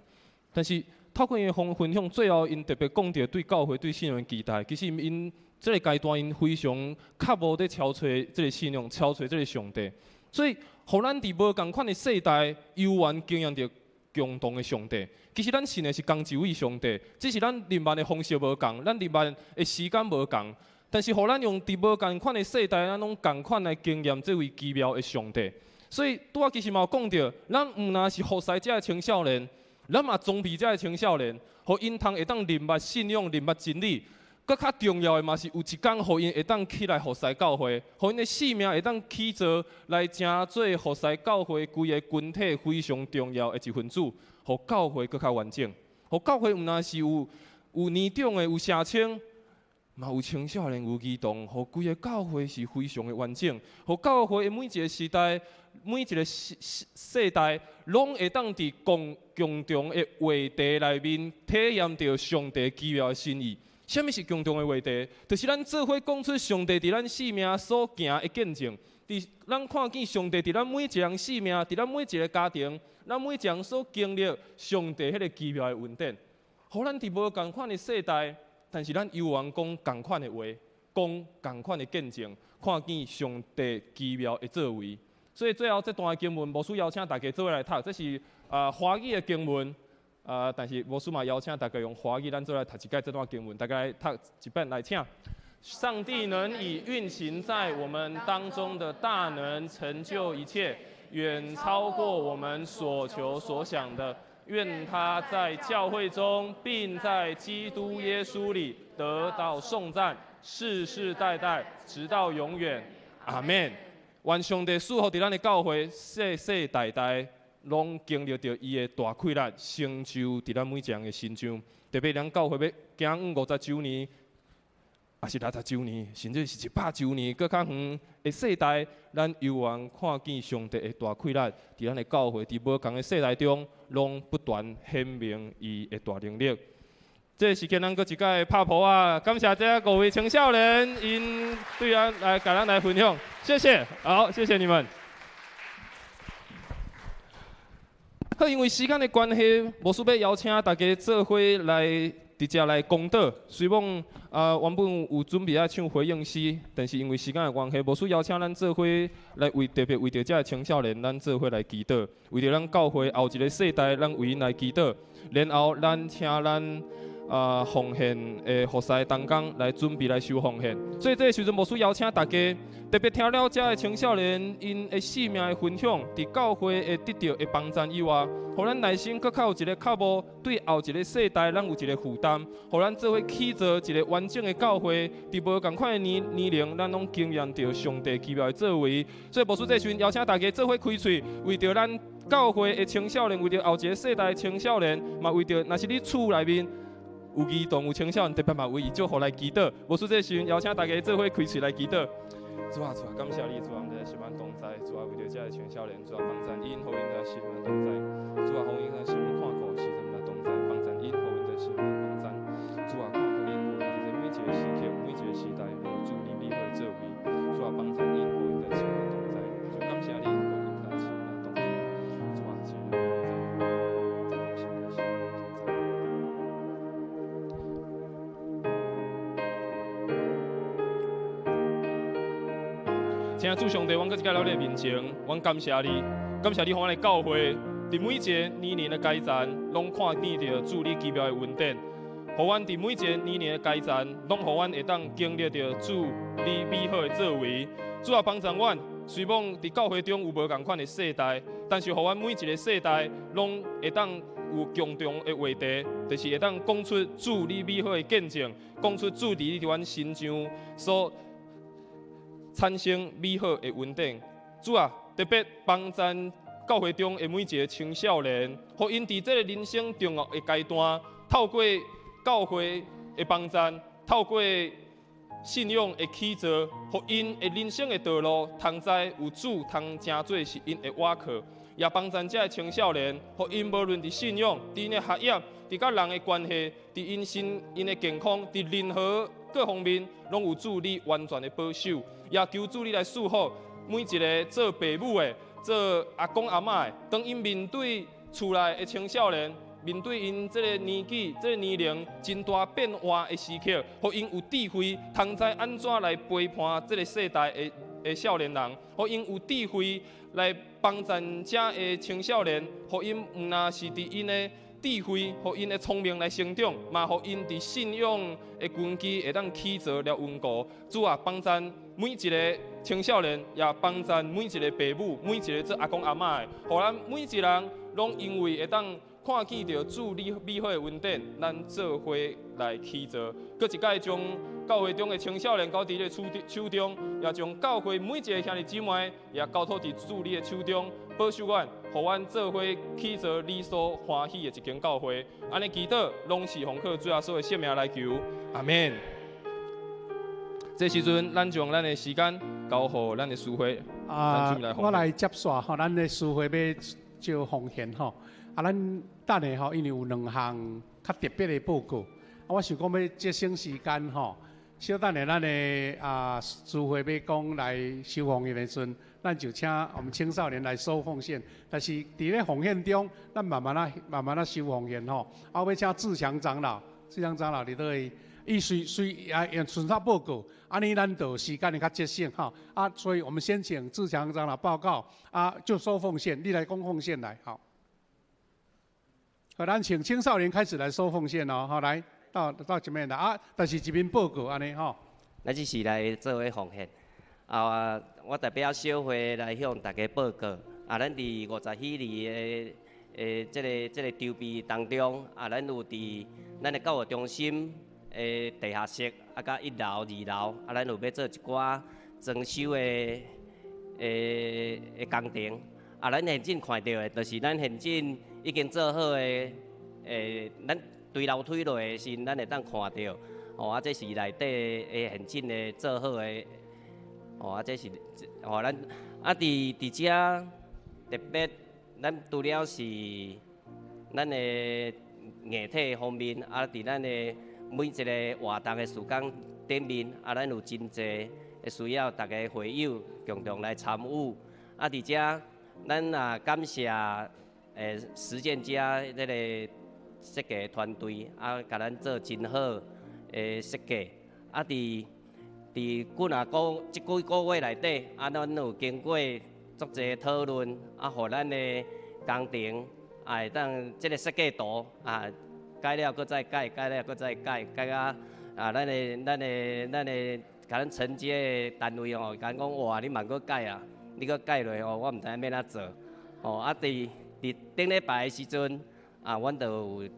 但是透过𪜶的分享，最后𪜶特别讲著对教会、对信仰的期待。其实𪜶这个阶段，𪜶非常较无咧超揣这个信仰，超揣这个上帝。所以，予咱伫无仝款的世代，犹原经验著共同的上帝。其实咱信的是仝一位上帝，只是咱认捌的方式无仝，咱认捌的时间无仝。但是，予咱用伫无仝款的世代，咱拢仝款来经验这位奇妙的上帝。所以，拄仔其实嘛有讲著，咱毋但是服侍这个青少年，咱嘛装备这个青少年，予𪜶通会当认捌信仰、认捌真理。阁较重要的嘛是有一工，予𪜶会当起来服侍教会，予𪜶的性命会当起做来成做服侍教会规个群体非常重要的一份子，予教会阁较完整。予教会毋但是有年长的、有社青，嘛有青少年、有儿童，予规个教会是非常的完整。予教会的每一个时代、每一个世代，拢会当伫共同的话题内面体验著上帝奇妙的心意。啥物是共同的话题？就是咱做伙讲出上帝伫咱生命所行的见证。伫咱看见上帝伫咱每一个人生命，伫咱每一个家庭，咱每一个人所经历上帝彼个奇妙的恩典。予咱伫无仝款的世代，但是咱犹原讲仝款的话。讲仝款的见证，看见上帝奇妙的作为。所以最后这段经文，牧师邀请大家做伙来读，这是华语的经文，但是牧师嘛邀请大家用华语，咱做伙来读一摆这段经文，大家来读一遍来请。上帝能以运行在我们当中的大能成就一切，远超过我们所求所想的。愿他在教会中，并在基督耶稣里得到颂赞，世世代代，直到永远。阿门。愿上帝赐福伫咱的教会，世世代代拢经历著伊的大气力，成就伫咱每一个人的身上。特别咱教会欲行50周年，抑是60周年，甚至是100周年，阁较远的世代，咱犹原看见上帝的大气力，伫咱的教会，伫无仝的世代中，拢不断显明伊的大能力。这个时间，咱阁一摆拍噗仔，感谢这五位青少年，𪜶对咱来共咱来分享，谢谢，好，谢谢你们。好，因为时间的关系，牧师欲邀请大家做伙来直接来公祷。虽讲原本有准备爱唱回应诗，但是因为时间的关系，牧师邀请咱做伙来为特别为著这个青少年，咱做伙来祈祷，为著咱教会后一个世代，咱为𪜶来祈祷。然后咱请咱奉献的服侍同工来准备来收奉献。所以这个时阵，牧师邀请大家，特别听了这个青少年𪜶的生命的分享，伫教会会得著的帮赞以外，予咱内心阁较有一个脚步，对后一个世代，咱有一个负担，予咱做伙起造一个完整的教会。伫无仝款的年龄，咱拢经验著上帝奇妙的作为。所以牧师这时阵邀请大家做伙开喙，为著咱教会的青少年，为著后一个世代的青少年，嘛为著若是你厝内面有儿童、有青少年，特别嘛为伊祝福来祈祷。牧师这时阵邀请大家做伙开喙来祈祷。主啊，主啊，感谢你，主啊，伫心安同在。主啊，为著这个青少年，主啊，帮赞𪜶，予𪜶在心安同在。主啊，予𪜶在心看顾，时阵来同在，帮赞𪜶，予𪜶在心安帮赞。主啊，看顾𪜶，予𪜶伫这每一个时刻、每一个时代，拢有主你美好的作为。主啊，帮赞𪜶，予𪜶在心安同在。主感谢你，予𪜶在心安同在。主啊，谢谢你同在。请主上帝，阮阁一摆来到你的面前，阮感谢你，感谢你，予阮的教会，伫每一个年龄的阶层，拢看见著主你奇妙的恩典，予阮伫每一个年龄的阶层，拢予阮会当经历著主你美好的作为。主啊，帮助阮，虽罔伫教会中有无仝款的世代，但是予阮每一个世代拢会当有共同的话题，就是会当讲出主你美好的见证，讲出主伫你伫阮身上所产生美好的恩典。主啊，特别帮赞教会中的每一个青少年，予𪜶伫这个人生重要的阶段，透过教会的帮赞，透过信仰的起造，予𪜶的人生的道路，通知有主通成做是𪜶的倚靠，也帮赞这个青少年，予𪜶无论伫信仰、伫𪜶的学业、伫佮人的关系、伫𪜶身、𪜶的健康、伫任何各方面，拢有主你完全的保守。也求主你来赐福每一个做爸母的、做阿公阿嬷的，当𪜶面对厝内的青少年，面对𪜶这个年纪、这个年龄真大变化的时刻，予𪜶有智慧，通知按怎来陪伴这个世代的少年人，予𪜶有智慧来帮助遮的青少年，予𪜶毋但是伫𪜶的智慧，予𪜶的聪明来成长，嘛予𪜶伫信仰的根基会当起造了稳固。主啊，帮赞每一个青少年，也帮赞每一个爸母，每一个做阿公阿嬷的，予咱每一个人拢因为会当看见著主你美好的恩典，咱做伙来起造。阁一摆将教会中的青少年交伫你的手中，也将教会每一个兄弟姊妹也交托伫主你的手中，保守阮，予阮做伙起造你所欢喜的一间教会。按呢祈祷，拢是奉靠主耶稣的圣名来求，阿们。这时阵，咱将咱的时间交予咱的司会。我来接线吼，咱的司会欲招奉献吼。咱等下吼，因为有两项较特别的报告。我想讲欲节省时间吼，小等下咱的司会欲讲来收奉献的时阵，咱就请我们青少年来收奉献。但是伫咧奉献中，咱慢慢仔、慢慢仔收奉献吼。我欲请志强长老，志强长老伫佗位？伊隨隨啊用順手報告，按呢咱就時間會較節省吼。啊，所以我們先請志強長老報告，啊，就收奉獻，你來講奉獻來，好。好，咱請青少年開始來收奉獻哦，好，來到前面來啊，但是一邊報告按呢吼。咱這是來做伙奉獻，啊，我代表小會來向大家報告，啊，咱佇50喜日的這個籌備當中，啊，咱有佇咱的教育中心的地下室，啊，佮一樓、二樓，啊，咱有欲做一寡裝修的工程，啊，咱現今看著的，就是咱現今已經做好的，咱對樓梯落的時，咱會當看著，哦，啊，這是內底的現今的做好的，哦，啊，這是，哦，咱啊，佇遮特別，咱除了是咱的硬體方面，啊，佇咱的每一个活動的時間頂面，啊，咱有真濟需要大家會友共同來參與。啊，佇遮咱也感謝實踐家這个設計團隊，啊，共咱做真好的設計。啊，佇幾若個這幾個月內底，啊，咱有經過足濟討論，啊，予咱的工程啊會當這个設計圖啊改了閣再改，改了閣再改，改甲啊，咱的共咱承接的單位吼，共咱講哇，你嘛閣改啊，你閣改落吼，我毋知影欲按怎做。吼，啊，佇頂禮拜的時陣，啊，阮就有，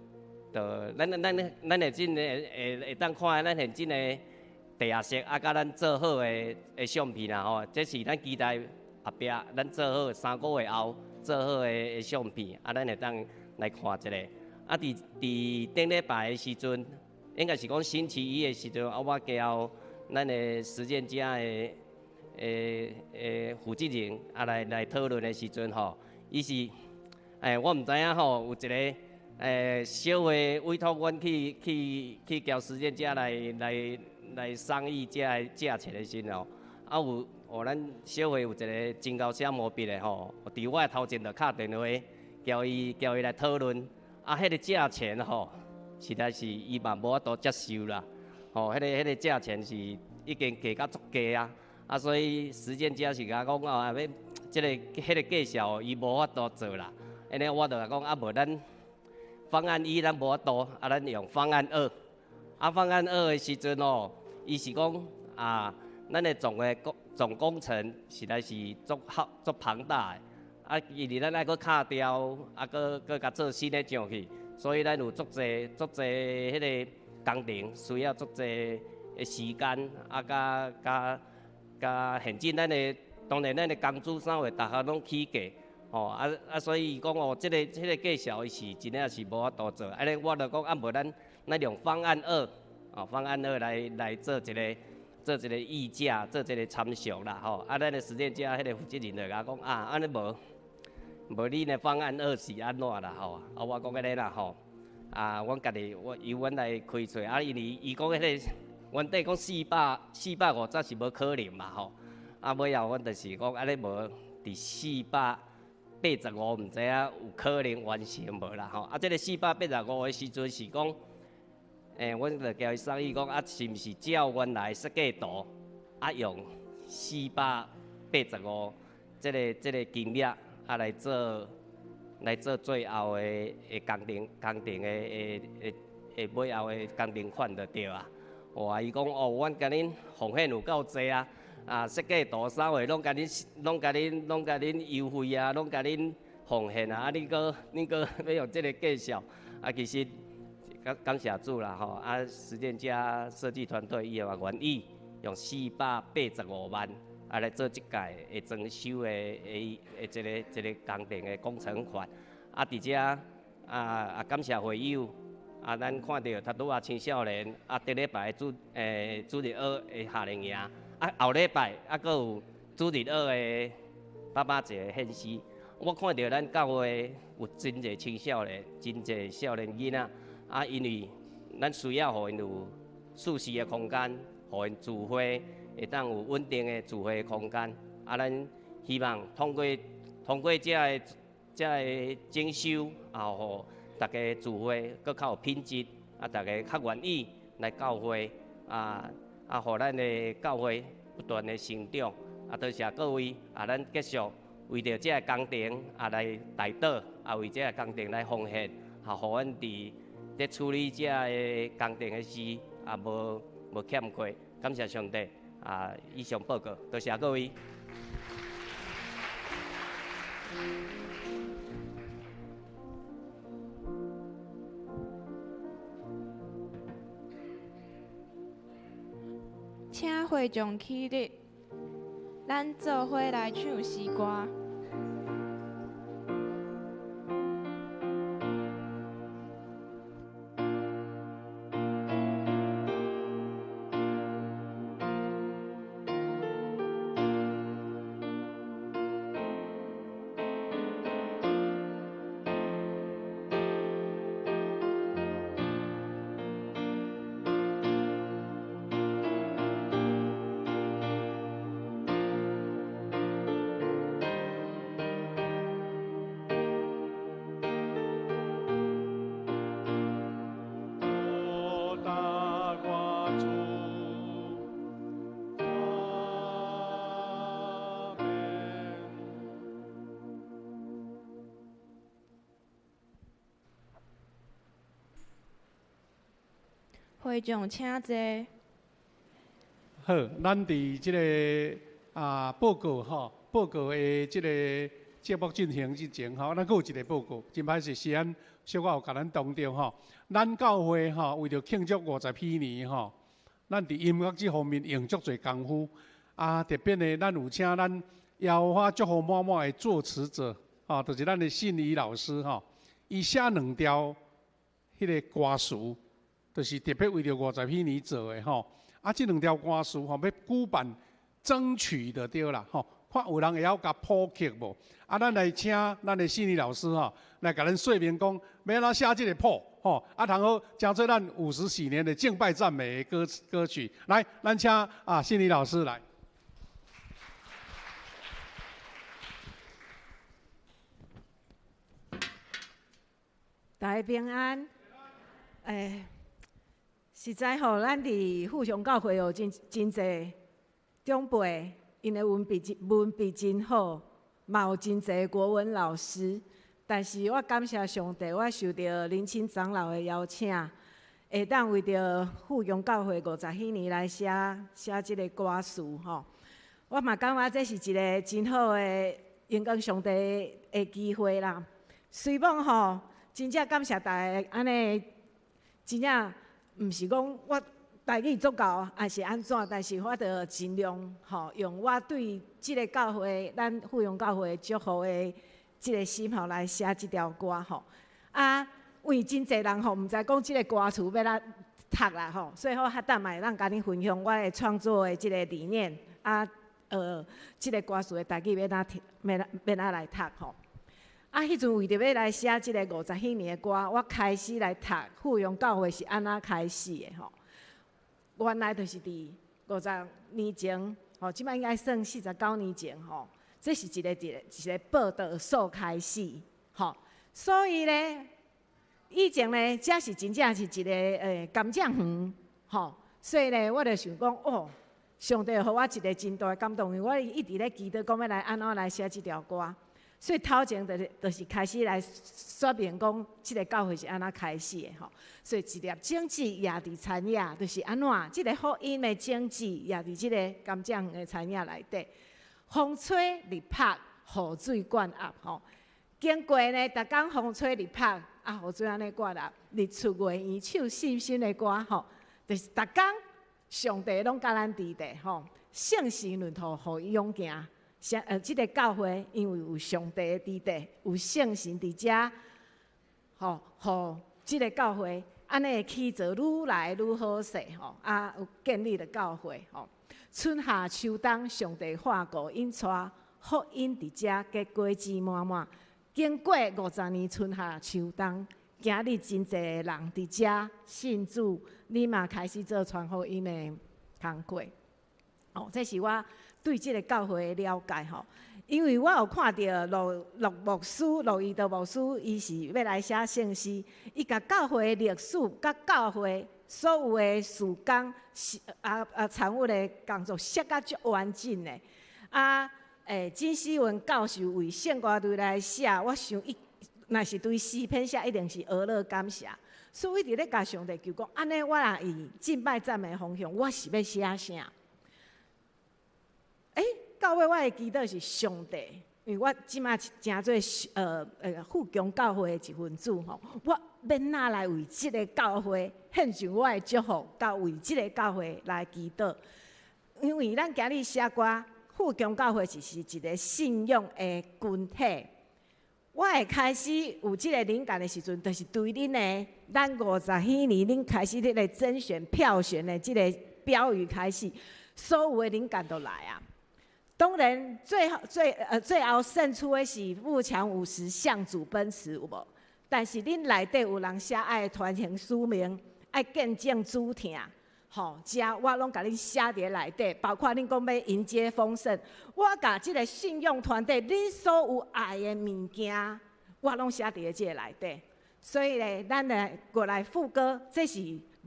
就咱會真會當看咱現今的地下室，啊，佮咱做好的相片啦吼，這是咱期待後壁咱做好3個月後做好的相片，啊，咱會當來看一下。啊，佇頂禮拜的時陣，應該是講星期一的時陣，啊，我交咱的實踐家的負責人啊來討論的時陣吼，伊是，我毋知影吼，有一个小會委託阮去交實踐家來商議這个價錢的時陣吼，啊有，哦，咱小會有一个真𠢕寫毛筆的吼，佇我的頭前就敲電話，交伊來討論，啊，彼个價錢吼，實在是伊嘛無法度接受啦，吼，彼个價錢是已經加甲足低啊，啊，所以實踐家是共我講啊，欲這个彼个價數伊無法度做啦，按呢我就共講啊，無咱方案一咱無法度，啊，咱用方案二，啊，方案二的時陣哦，伊是講啊，咱的總工程實在是足浩足龐大的，啊，因為咱愛閣敲雕，啊，閣共做新的上去，所以咱有足濟足濟彼个工程需要足濟的時間，啊，佮現今咱的當然咱的工資啥貨，逐項攏起價，吼，啊，所以伊講哦，這个價數伊是真正是無法度做，按呢我就講啊，無咱用方案二，哦，方案二來做一个。做一个議價，做一個參詳啦，吼！啊，咱的實踐家彼个負責人就共我講啊，按呢無你的方案二是按怎啦，吼！啊，我講按呢啦，吼！啊，阮家己我由阮來開揣，啊，因為伊講彼个原底講450是無可能嘛，吼！啊，尾後阮就是講按呢無佇485，毋知影有可能完成無啦，吼！啊，這个485的時陣是講。阮就交伊商議講，啊，是毋是照原來設計圖，啊，用485這个金額，啊，來做最後的工程的尾後的工程款就對啊。哇，伊講哦，阮共恁奉獻有夠濟啊，啊，設計圖啥貨攏共恁優惠啊，攏共恁奉獻啊，啊，你閣欲用這个價數，啊，其實。感謝主啦吼！啊，實踐家設計團隊伊嘛願意用485萬啊來做這屆的裝修的這個工程的工程款。啊，佇遮啊感謝會友啊，咱看著頭拄仔青少年啊，頂禮拜主日學的夏令營，啊後禮拜啊閣有主日學的爸爸節的獻詩。我看著咱教會有真濟青少年，真濟少年囡仔。啊，因為咱需要予𪜶有舒適的空間，予𪜶聚會會當有穩定的聚會空間。啊，咱希望通過這个整修，啊，予大家聚會閣較有品質，啊，大家較願意来教会啊啊，予咱的教会不断的成长。啊，多谢各位啊，咱继续为著这个工程啊来代祷，啊为这个工程来奉献，啊，予阮伫咧处理这个工程的时啊无欠缺。感谢上帝啊！以上报告，多谢各位。请会众起立，咱做伙来唱诗歌。会众请坐。好，咱伫这个报告吼，报告的这个节目进行之前吼，咱阁有一个报告，真歹势时间小可有共咱挡著吼。咱教会吼，为著庆祝50禧年吼，咱伫音乐这方面用足济功夫。啊，特别的，咱有请咱耶和华祝福满满的作词者，吼，就是咱的信仪老师吼，伊写两条彼个歌词。就是特别为著50禧年做的吼，啊，这两条歌词吼，欲举办争取就对啦吼，看有人会晓共谱曲无？啊，咱来请咱的信仪老师吼，来共咱说明讲，欲按怎写这个谱吼，啊，通好成做咱50禧年的敬拜赞美的歌曲。来，咱请信仪老师来。大家平安。实在吼，咱伫富雄教会有真真济长辈，𪜶的文笔真好，嘛有真济国文老师。但是我感谢上帝，我受著林钦长老的邀请，会当为著富雄教会50禧年来写写这个歌词吼。我嘛感觉这是一个真好的荣光上帝的机会啦。虽罔吼，真正感谢大家按呢，真正。毋是讲我台语足够，抑是按怎，但是我著尽量吼，用我对这个教会，咱富雄教会祝福的这个心吼，来写这条歌吼。啊，因为真济人吼，毋知讲这个歌词欲按怎读啦吼，所以我较等嘛会当共恁分享我的创作的这个理念啊，这个歌词的台语欲按怎读，欲按怎来读吼。啊，彼阵为著欲来写这个50禧年的歌，我开始来读富雄教会是按怎开始的吼。原来就是伫50年前，吼，这摆应该算49年前吼。这是一个报道所开始，吼。所以咧，以前咧，这是真正是一个甘蔗园，吼。所以咧，我就想讲，哦，上帝予我一个真大的感动，因为我一直咧祈祷讲欲来按怎来写这条歌。所以头前就是开始来说明讲，这个教会是按怎开始的吼。所以一粒种子也伫田野，就是按怎，这个福音的种子也伫这个甘蔗园的田野内底。风吹日曝，雨水灌压吼。经过呢，逐工风吹日曝，啊，雨水按呢灌压，日出月圆，唱信心的歌吼。就是逐工上帝拢佮咱伫咧吼，圣神论途予伊勇行。这个教会因为有上帝伫咧，有圣神伫遮，吼，予这个教会按呢起做愈来愈好势吼，啊，有建立了教会吼。春夏秋冬，上帝化果引带福音伫遮结果子满满。经过50年春夏秋冬，今日真济人伫遮信主，你嘛开始做传福音的工课。哦，这是我对这个教会的了解吼，因为我有看著罗罗牧师、罗伊德牧师，伊是欲来写圣诗，伊共教会的历史、共教会所有的事工是参与的工作写甲足完整的。啊，金希文教授为圣歌队来写，我想伊若是对诗篇写，一定是呵咾感谢。所以我一直咧共上帝求讲，按呢我若以敬拜赞美方向，我是欲写啥？到尾我的祈祷是上帝，因为我这马成做富强教会的一份子吼，我欲哪来为这个教会献上我的祝福，佮为这个教会来祈祷。因为咱今日写歌，富强教会就是一个信仰的群体。我会开始有这个灵感的时阵，就是对恁的咱50禧年，恁开始咧个甄选票选的这个标语开始，所有的灵感都来啊。当然，最后最呃最后胜出的是富强50向主奔驰，有无？但是恁内底有人写爱传承使命，爱见证主疼，吼，遮我拢共恁写伫咧内底，包括恁讲欲迎接丰盛，我共这个信仰团队，恁所有爱的物件，我拢写伫咧这个内底。所以咧，咱来过来副歌，这是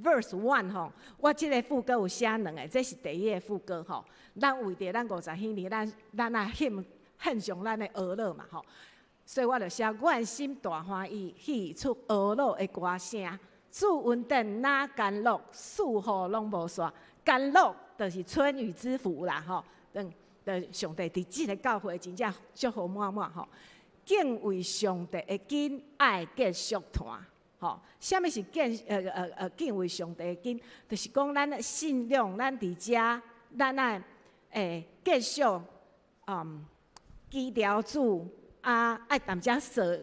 verse one 吼。我这个副歌有写两个，这是第一个副歌吼。咱为著咱50禧年，咱爱献上咱的呵咾嘛吼。所以我就写愿心大欢喜，喜出呵咾的歌声。主恩典若甘露，四雨拢无煞。甘露就是春雨之福啦吼。等，就上帝伫这个教会真正祝福满满吼。敬畏上帝的根爱继续传，吼。啥物是敬畏上帝的根？就是讲咱的信仰，咱伫遮，咱爱继续祈求主啊，爱踮遮设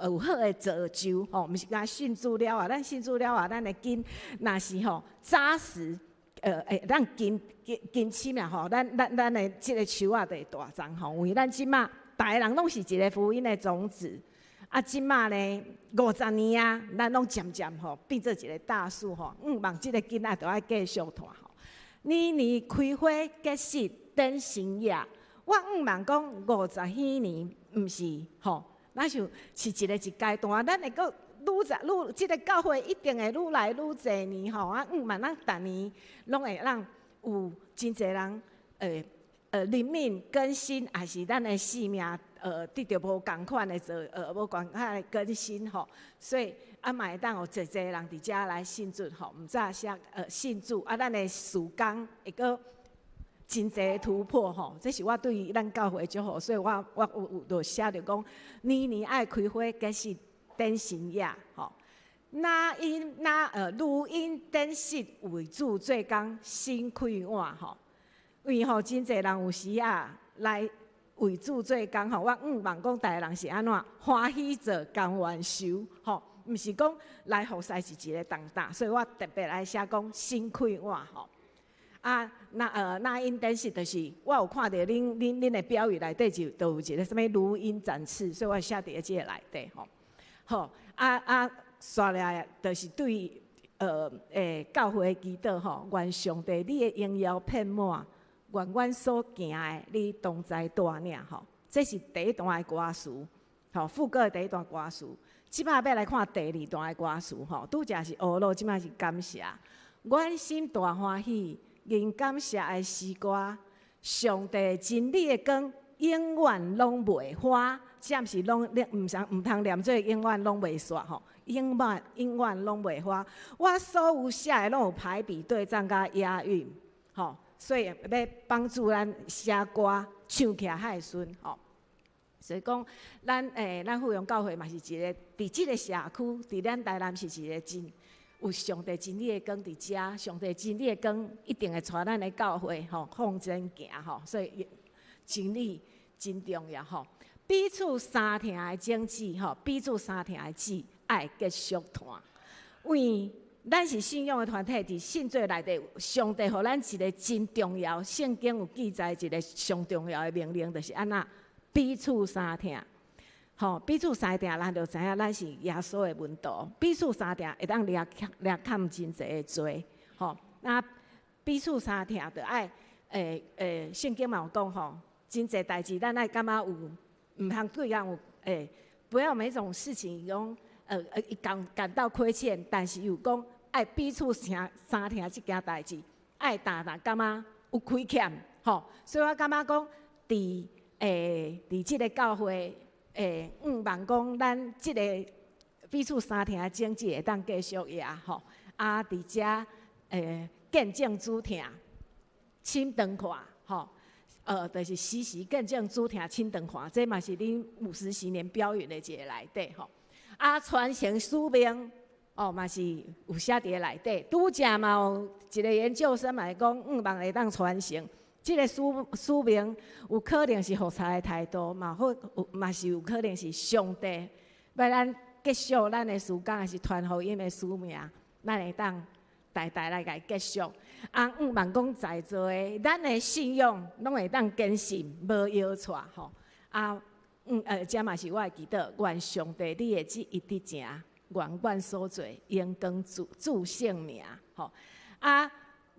有好的造就吼，毋是干信主了啊，咱信主了啊，咱的根若是吼扎实，会咱根深啊吼，咱的这个树仔就会大丛吼，因为咱这马。逐个人拢是一个福音的种子，啊，这马呢50年啊，咱拢渐渐吼变做一个大树吼。望这个根仔著爱继续传吼。年年开花结实展新叶，我向望讲50禧年，毋是吼，咱想是一个一阶段，咱会阁愈济愈，这个教会一定会愈来愈济年吼。啊，向望咱逐年拢会让有真济人灵命更新，也是咱的生命得著无仝款的做，无仝款的更新吼。所以啊，嘛会当有济济人伫遮来信主吼，毋只写信主啊，咱的事工会阁真济突破吼。这是我对咱教会祝福，所以我有就写著讲，年年爱开花结实展新叶吼。若因若如鹰展翅为主做工，心快活吼。因为吼，真济人有时啊来为主做工吼，我向望讲，逐个人是按怎欢喜做，甘愿受吼，毋是讲来服侍是一个重担，所以我特别来写讲心快活吼。啊，那鹰展翅就是我有看著恁的标语内底就有一个啥物如鹰展翅，所以我写伫咧这个内底吼。好，啊，煞来就是对教会的祈祷吼，愿上帝你的荣耀遍满。愿阮所行的，你同在带领吼。这是第一段的歌词，吼，副歌的第一段歌词。这马欲来看第二段的歌词吼，拄才是呵咾，这马是感谢。阮心大欢喜，吟感谢的诗歌。上帝真理的光，永远拢袂花。这毋是拢毋通毋通念做永远拢袂煞吼，永远永远拢袂花。我所有写的拢有排比对仗佮押韵，吼。所以欲帮助咱写歌唱起来较会顺吼。所以讲，咱富阳教会嘛是一个伫这个社区，伫咱台南是一个真有上帝真理的光伫遮，上帝真理的光一定会带咱的教会吼向前行吼。所以真理真重要吼。彼此相疼的种子吼，彼此相疼的籽爱继续传，因为咱是信仰的团体，伫信主内底，上帝予咱一个真重要，圣经有记载一个上重要的命令，就是按怎彼此相疼。吼，彼此相疼，咱就知影咱是耶稣的门徒。彼此相疼会当掠砍真济的罪。吼，那彼此相疼，就爱圣经嘛有讲吼，真济代志咱爱感觉有毋通对人有不要每种事情讲感到亏欠，但是又讲。愛彼此相相疼這件代誌，愛逐逐感覺有虧欠，吼。所以我感覺講，佇這个教會，向望講咱這个彼此相疼的種子會當繼續也吼。啊，佇遮見證主疼，親長看，吼。就是時時見證主疼親長看，這嘛是恁50禧年標語的一个內底吼。啊，傳承使命，哦，嘛是有寫佇內底。拄才嘛有一个研究生嘛會講，向望會當傳承。這个使命有可能是服侍的態度，嘛或有嘛是有可能是上帝欲咱繼續咱的事工，還是傳福音的使命，咱會當代代來共伊繼續。啊，向望講在座的，咱的信仰攏會當堅信，無搖掣吼。啊，這嘛是我的祈禱，願上帝你的旨意得成，願阮所做榮光主聖名吼。啊，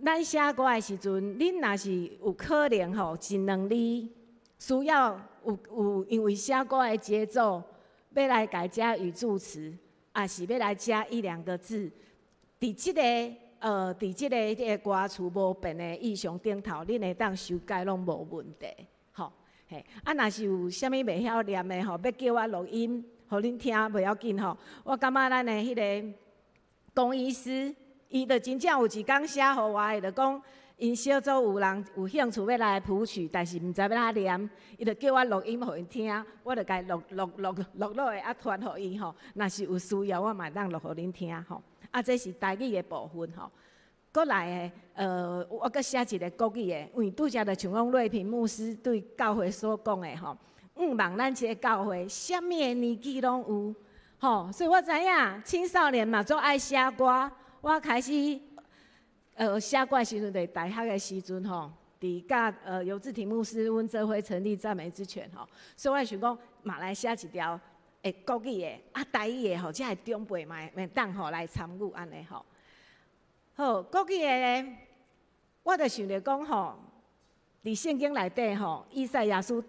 咱寫歌的時陣，恁若是有可能吼，一兩字需要有因為寫歌的節奏，欲來共加語助詞，抑是欲來加一兩個字，佇這个歌詞無變的意象頂頭，恁會當修改攏無問題，吼。嘿，啊，若是有啥物袂曉念的吼，欲叫我錄音，予恁聽袂要緊吼。我感覺咱的彼个龔醫師，伊就真正有一工寫予我，伊就講，𪜶小組有人有興趣欲來譜曲，但是毋知欲按怎念，伊就叫我錄音予𪜶聽，我就共伊錄錄錄錄落來啊，傳予伊吼。若是有需要，我嘛會當錄予恁聽吼。啊，這是台語的部分吼。閣來的，我閣寫一个國語的，因為拄才就像講瑞平牧師對教會所講的吼，向望咱這个教會，啥物的年紀攏有，吼，所以我知影青少年嘛足愛寫歌。我開始寫歌的時陣，佇大學的時陣吼，佇佮尤志廷牧師，阮做伙成立讚美之泉吼，所以我想講嘛來寫一條會國語的，啊台語的吼，遮的長輩嘛會當吼來參與按呢吼。好，國語的咧，我就想著講吼，佇聖經內底吼，以賽亞書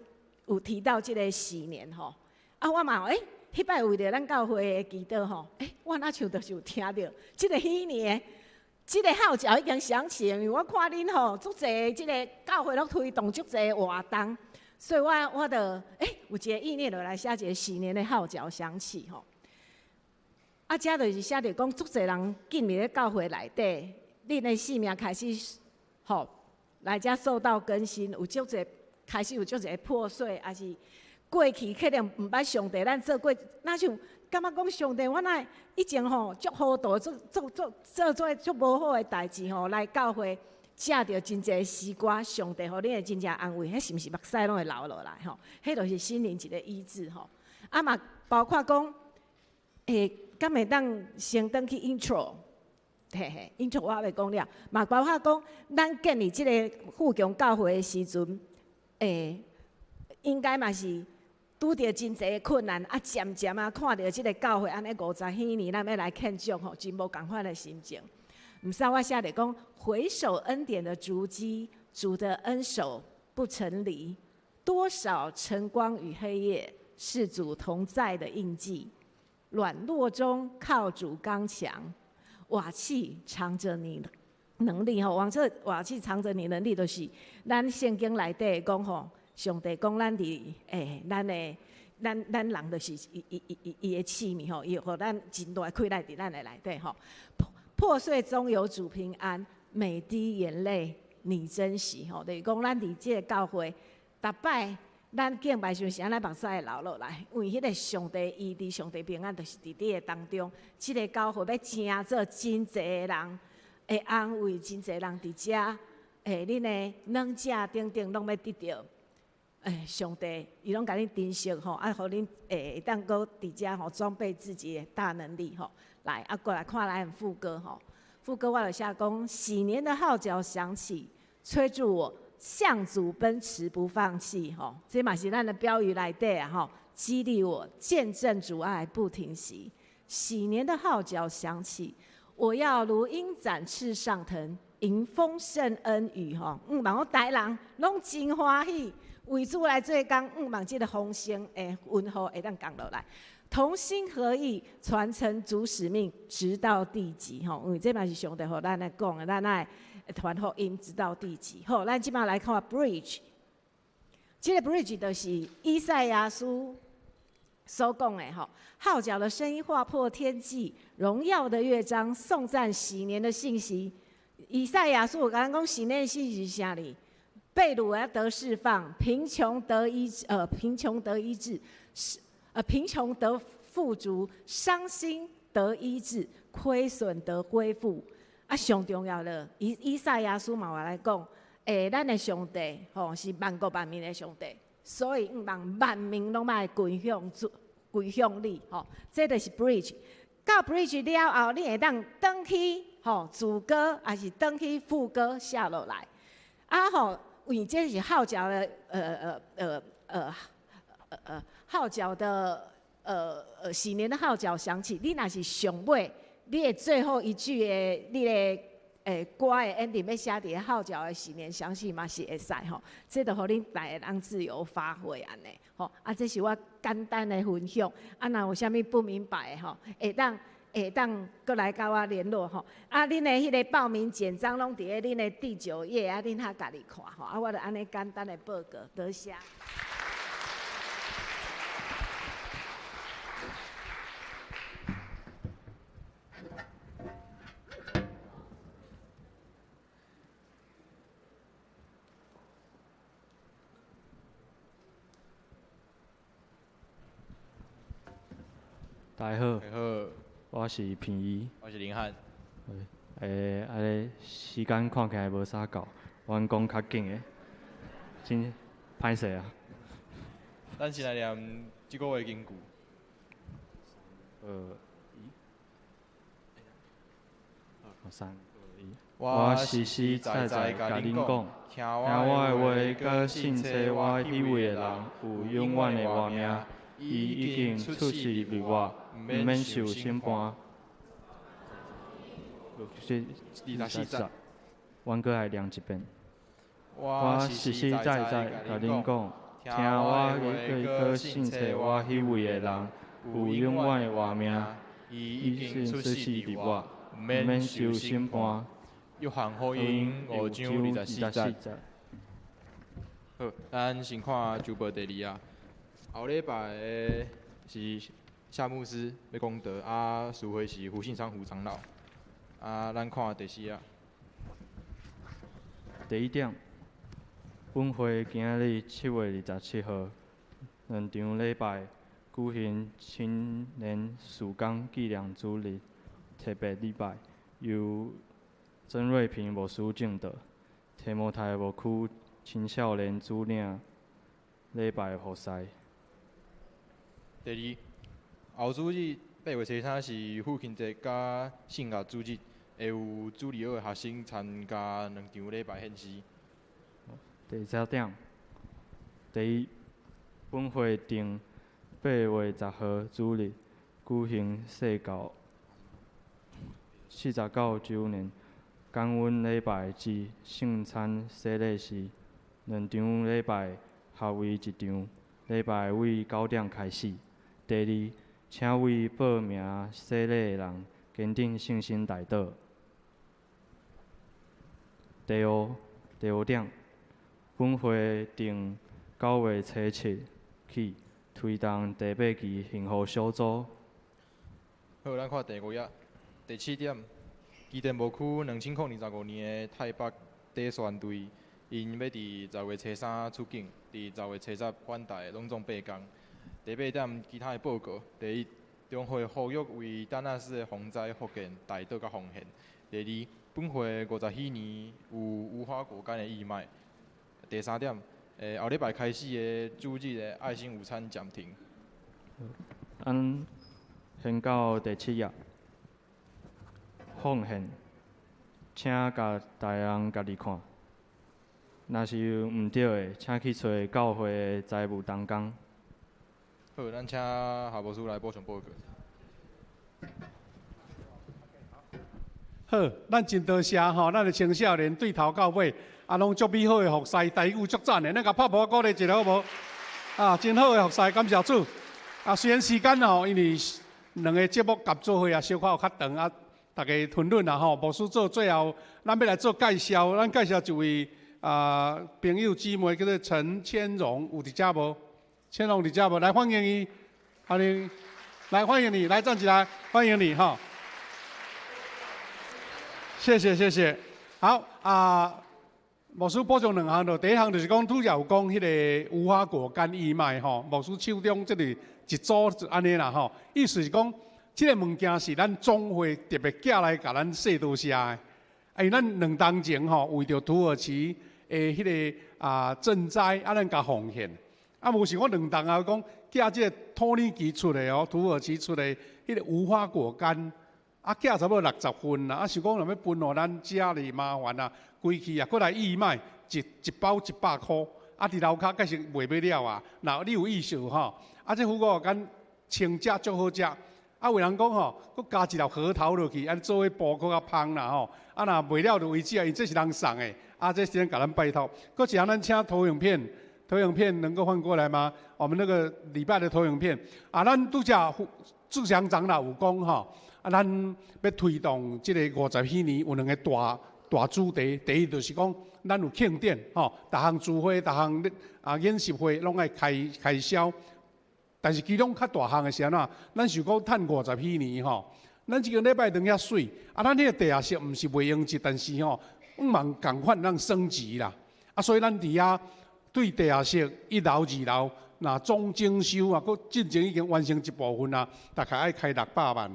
有提到這個禧年吼，啊，我嘛欸，彼擺為著咱教會的祈禱吼，欸，我若像就是有聽著這个禧年，這个號角已經響起，因為我看恁吼，足濟這个教會攏推動足濟活動，所以我就欸，有一个意念就來寫一个禧年的號角響起吼。啊，這就是寫著講，足濟人進入咧教會內底，恁的生命開始吼來遮受到更新，有足濟開始有足濟破碎，抑是過去可能毋捌上帝，咱做過，若像感覺講上帝，我哪以前吼足糊塗，做做做做做足無好的代誌吼，來教會食著真濟詩歌，上帝予恁的真正安慰，彼是毋是目屎攏會流落來吼？彼就是心靈一个醫治吼。啊嘛，包括講，欸，敢會當先轉去 intro，嘿嘿，intro 我猶未講了，嘛包括講，咱建立這个富強教會的時陣，欸，應該嘛是拄著真濟的困難，啊，漸漸啊，看著這个教會按呢50禧年，咱欲來慶祝吼，真無仝款的心情。毋使我寫著講，回首恩典的足跡，主的恩手不曾離，多少晨光與黑夜，是主同在的印記。軟弱中靠主剛強，瓦器藏著你能力吼，往這瓦器藏著你能力，就是咱聖經內底講吼，上帝講咱佇欸，咱的咱咱人就是伊伊伊伊伊的器皿吼，伊會予咱真大的氣力佇咱的內底吼。破碎中有主平安，每滴眼淚你珍惜吼，就是講咱佇這个教會，逐擺。咱敬拜時是按呢目屎會流落來，因為彼个上帝醫治、上帝平安，就是佇你的當中。這个教會欲成做真濟个人的安慰，真濟人佇遮，欸，恁的軟者等等，攏欲得著。欸，上帝伊攏共恁珍惜吼，啊，予恁會當閣佇遮吼裝備自己的大能力吼。來，啊，過來看咱副歌吼，副歌我就寫講，禧年的號角響起，催促我。向主奔馳不放棄，吼，這嘛是咱的標語內底啊，吼，激勵我見證主愛不停息。禧年的號角響起，我要如鷹展翅上騰，迎丰盛恩雨吼。向望逐个人拢真欢喜，为主来做工，向望这个丰盛的恩雨会当降落来，同心合意传承主使命，直到地极吼。因为这嘛是上帝予咱来讲的，咱爱传福音直到地极。好，咱这摆来看 bridge，这个 bridge 就是以赛亚书所讲的吼，号角的声音划破天际，荣耀的乐章颂赞禧年的信息。以赛亚书有共咱讲禧年的信息是啥哩？被掳的得释放，贫穷得医治，贫穷得医治，是贫穷得富足，伤心得医治，亏损得恢复。啊，上重要的，以赛亚书嘛，话来讲，咱的上帝吼是万国万民的上帝，所以向望万民拢爱归向主，归向你吼。这就是 bridge。到 bridge 了后，你会当转去吼主歌，抑是转去副歌写落来。啊吼，因为这是号角的，号角的，禧年的号角响起，你若是上尾，你的最后一句的，你的歌的 ending 欲写伫号角的禧年响起嘛是会使吼，这就予恁逐个人自由发挥按呢吼。啊，这是我简单的分享。啊，若有啥物不明白的吼，会当阁来佮我联络吼。啊，恁的彼个报名简章拢伫咧恁的第9页，啊，恁较家己看吼。啊，我就按呢简单的报告，多谢。大家好，大家好，我是平一，我是林汉。按呢时间看起来无啥够，阮讲较紧的，真歹势啊。咱先来念这个月金句。 1、2、3、2。我实实在在共恁讲，听我的话，阁信差我彼位的人，有永远的活命。伊已经出世入活，毋免受审判。 24节。阮阁来念一遍。我实实在在共恁讲，听我的话，阁信差我彼位的人，有永远的活命。伊已经出世入活，毋免受审判。约翰福音5章24节。好，咱先看周报第2页。后礼拜的是夏牧师欲讲道，啊，司会是胡信昌胡长老。啊，咱看第4页。第一点，本会今仔日7月27号，两场礼拜举行青年事工纪念主日特别礼拜，由曾瑞平牧师证道，提摩太牧区青少年主领礼拜服侍。第二，后主日8月初3是父亲节佮圣乐主日，会有主日学的学生参加两场礼拜献诗。第三点，第一，本会定8月10号主日举行世教49周年感恩礼拜之圣餐洗礼时，两场礼拜合为一场，礼拜为9点开始。第二，请为报名洗礼的人坚定信心代祷。第五点，本会定9月初7起推动第8期幸福小组。好，咱看第5页，第7点，基甸牧区2025年的台北底选队，𪜶欲伫10月初3出境，伫10月初10返台，拢总8工。第8点，其他的报告。第一，中会呼吁为丹那斯的洪灾复建代祷佮奉献。第二，本会50禧年有无花果干的义卖。第三点，后礼拜开始的主日的爱心午餐暂停。咱先到第7页，奉献，请共大人家己看。若是有毋对的，请去揣教会的财务同工。好，咱请夏牧师来补充报告。好，好，咱真多谢吼，咱的青少年对头到尾，啊，攏足美好的服侍，台语足赞的，咱共拍噗鼓励一下好無？啊，真好的服侍，感謝主。啊，雖然時間吼，因為兩个節目合做伙啊，小可有較長啊，大家吞忍啦吼。牧師做最後，咱欲來做介紹，咱介紹一位啊朋友姊妹，叫做陳千榮，有佇遮無？千榮佇遮無？來歡迎伊，歡迎，來歡迎你，來站起來，歡迎你吼。謝謝謝謝，好啊，牧師補充兩項咯。第一項就是講，拄才有講彼个無花果乾義賣吼，牧師手中這个一組就按呢啦吼。意思是講，這个物件是咱總會特別寄來共咱說多謝的。啊，因為咱兩冬前吼，為著土耳其的彼个啊賑災，啊咱共奉獻。啊，無想講兩冬啊，講寄這个土耳其出的哦，土耳其出的彼个無花果乾。啊，寄差不多60份啦，啊，想講若欲分予咱遮爾麻煩啊，規氣啊，閣來義賣，一包100箍，啊，佇樓跤確實賣欲了啊。若你有意思吼，啊，這富果乾清食足好食，啊，有人講吼，閣加一粒核桃落去，按做伙煲閣較芳啦吼。啊，若賣了就為止啊，因這是人送的，啊，這先共咱拜託。閣一項咱請投影片，投影片能夠換過來嗎？我們那個禮拜的投影片，啊，咱拄才志祥長老有講吼。啊，咱欲推動這个50禧年有兩个大大主題，第一就是講，咱有慶典吼，逐項聚會、逐項啊演習會攏愛開開銷。但是其中較大項的是按怎？咱想講趁50禧年吼，咱這个禮拜堂遐媠，啊，咱彼个地下室毋是袂用得，但是吼，向望仝款咱升級啦。啊，所以咱佇遐對地下室一樓、二樓，若總整修啊，閣進前已經完成一部分啊，大概愛開600萬。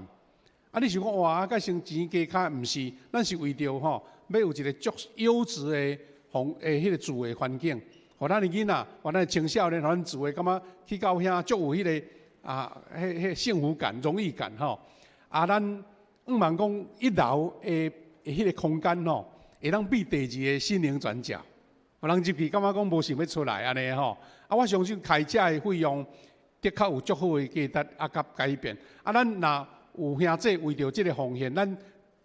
啊！你想講哇，啊，閣省錢加較毋是，咱是為著吼，欲有一个足優質的環的彼个住的環境，予咱的囡仔，予咱的青少年，予咱住的感覺去到遐足有彼个啊，彼幸福感、榮譽感吼。啊，咱向望講一樓的彼个空間吼，會當比第二个心靈轉角，予人入去感覺講無想欲出來按呢吼。啊，我相信開遮的費用的確有足好的價值啊，佮改變。啊，咱若有兄弟為著這个奉獻，咱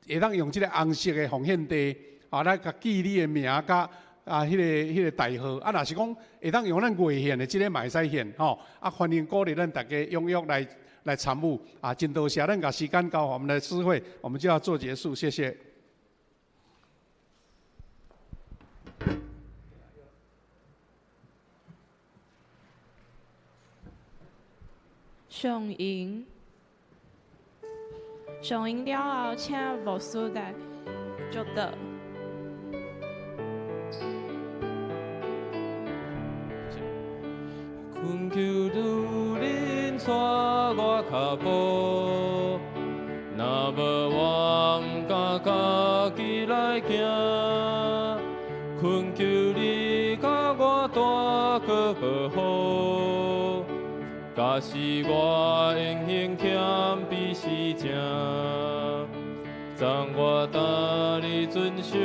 會當用這个紅色的奉獻袋，啊，來共記你的名佮啊，彼个代號。啊，若是講會當用咱月獻的這个嘛會使獻吼。啊，歡迎鼓勵咱大家踴躍來參與。啊，真多謝，咱共時間交予我們的司會，我們就要做結束，謝謝。上營。上營了後，請牧師來祝禱。懇求女人帶我跤步，若無我毋敢家己來行。懇求你共我帶閣無好，假使我言行欠比是正，昨我今日遵守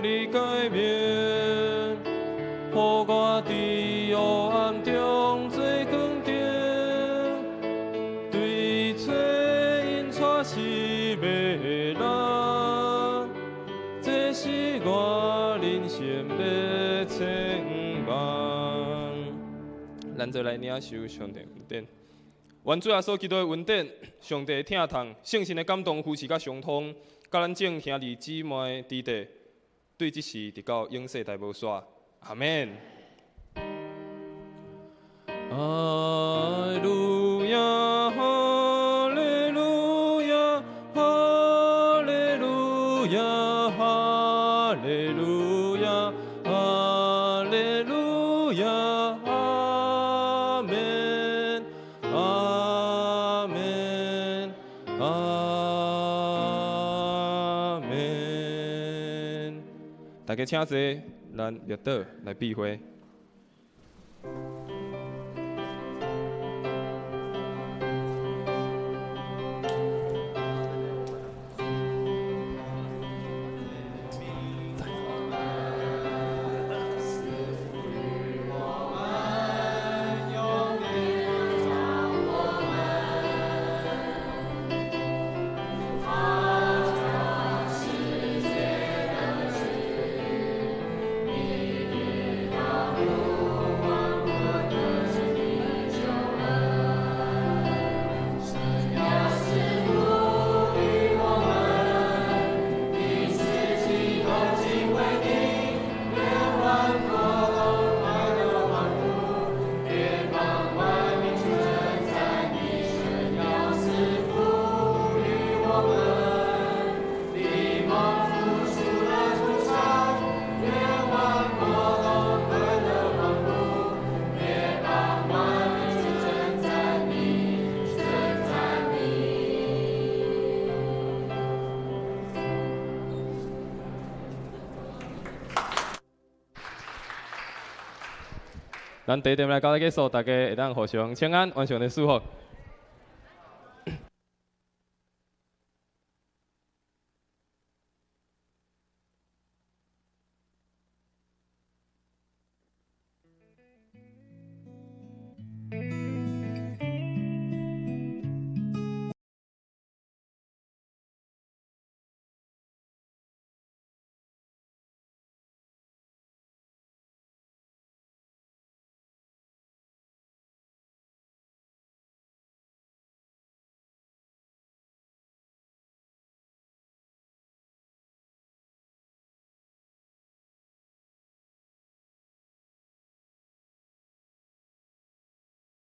你誡命，予我佇黑暗中做光燈，對找𪜶帶失迷的人，這是我人生欲展望。咱做來領受上帝恩典，願主耶穌基督的恩典、上帝的疼痛、聖神的感動、扶持佮相通，佮咱眾兄弟姊妹弟弟，對這世直到永世代無煞。阿們。哈利路亞，哈利路亞，哈利路亞，哈利路亞，哈利路亞，阿們，阿們，阿們。大家請坐，咱默禱來閉會。我們。咱第一點來到這結束，大家會當互相請安，願上帝賜福。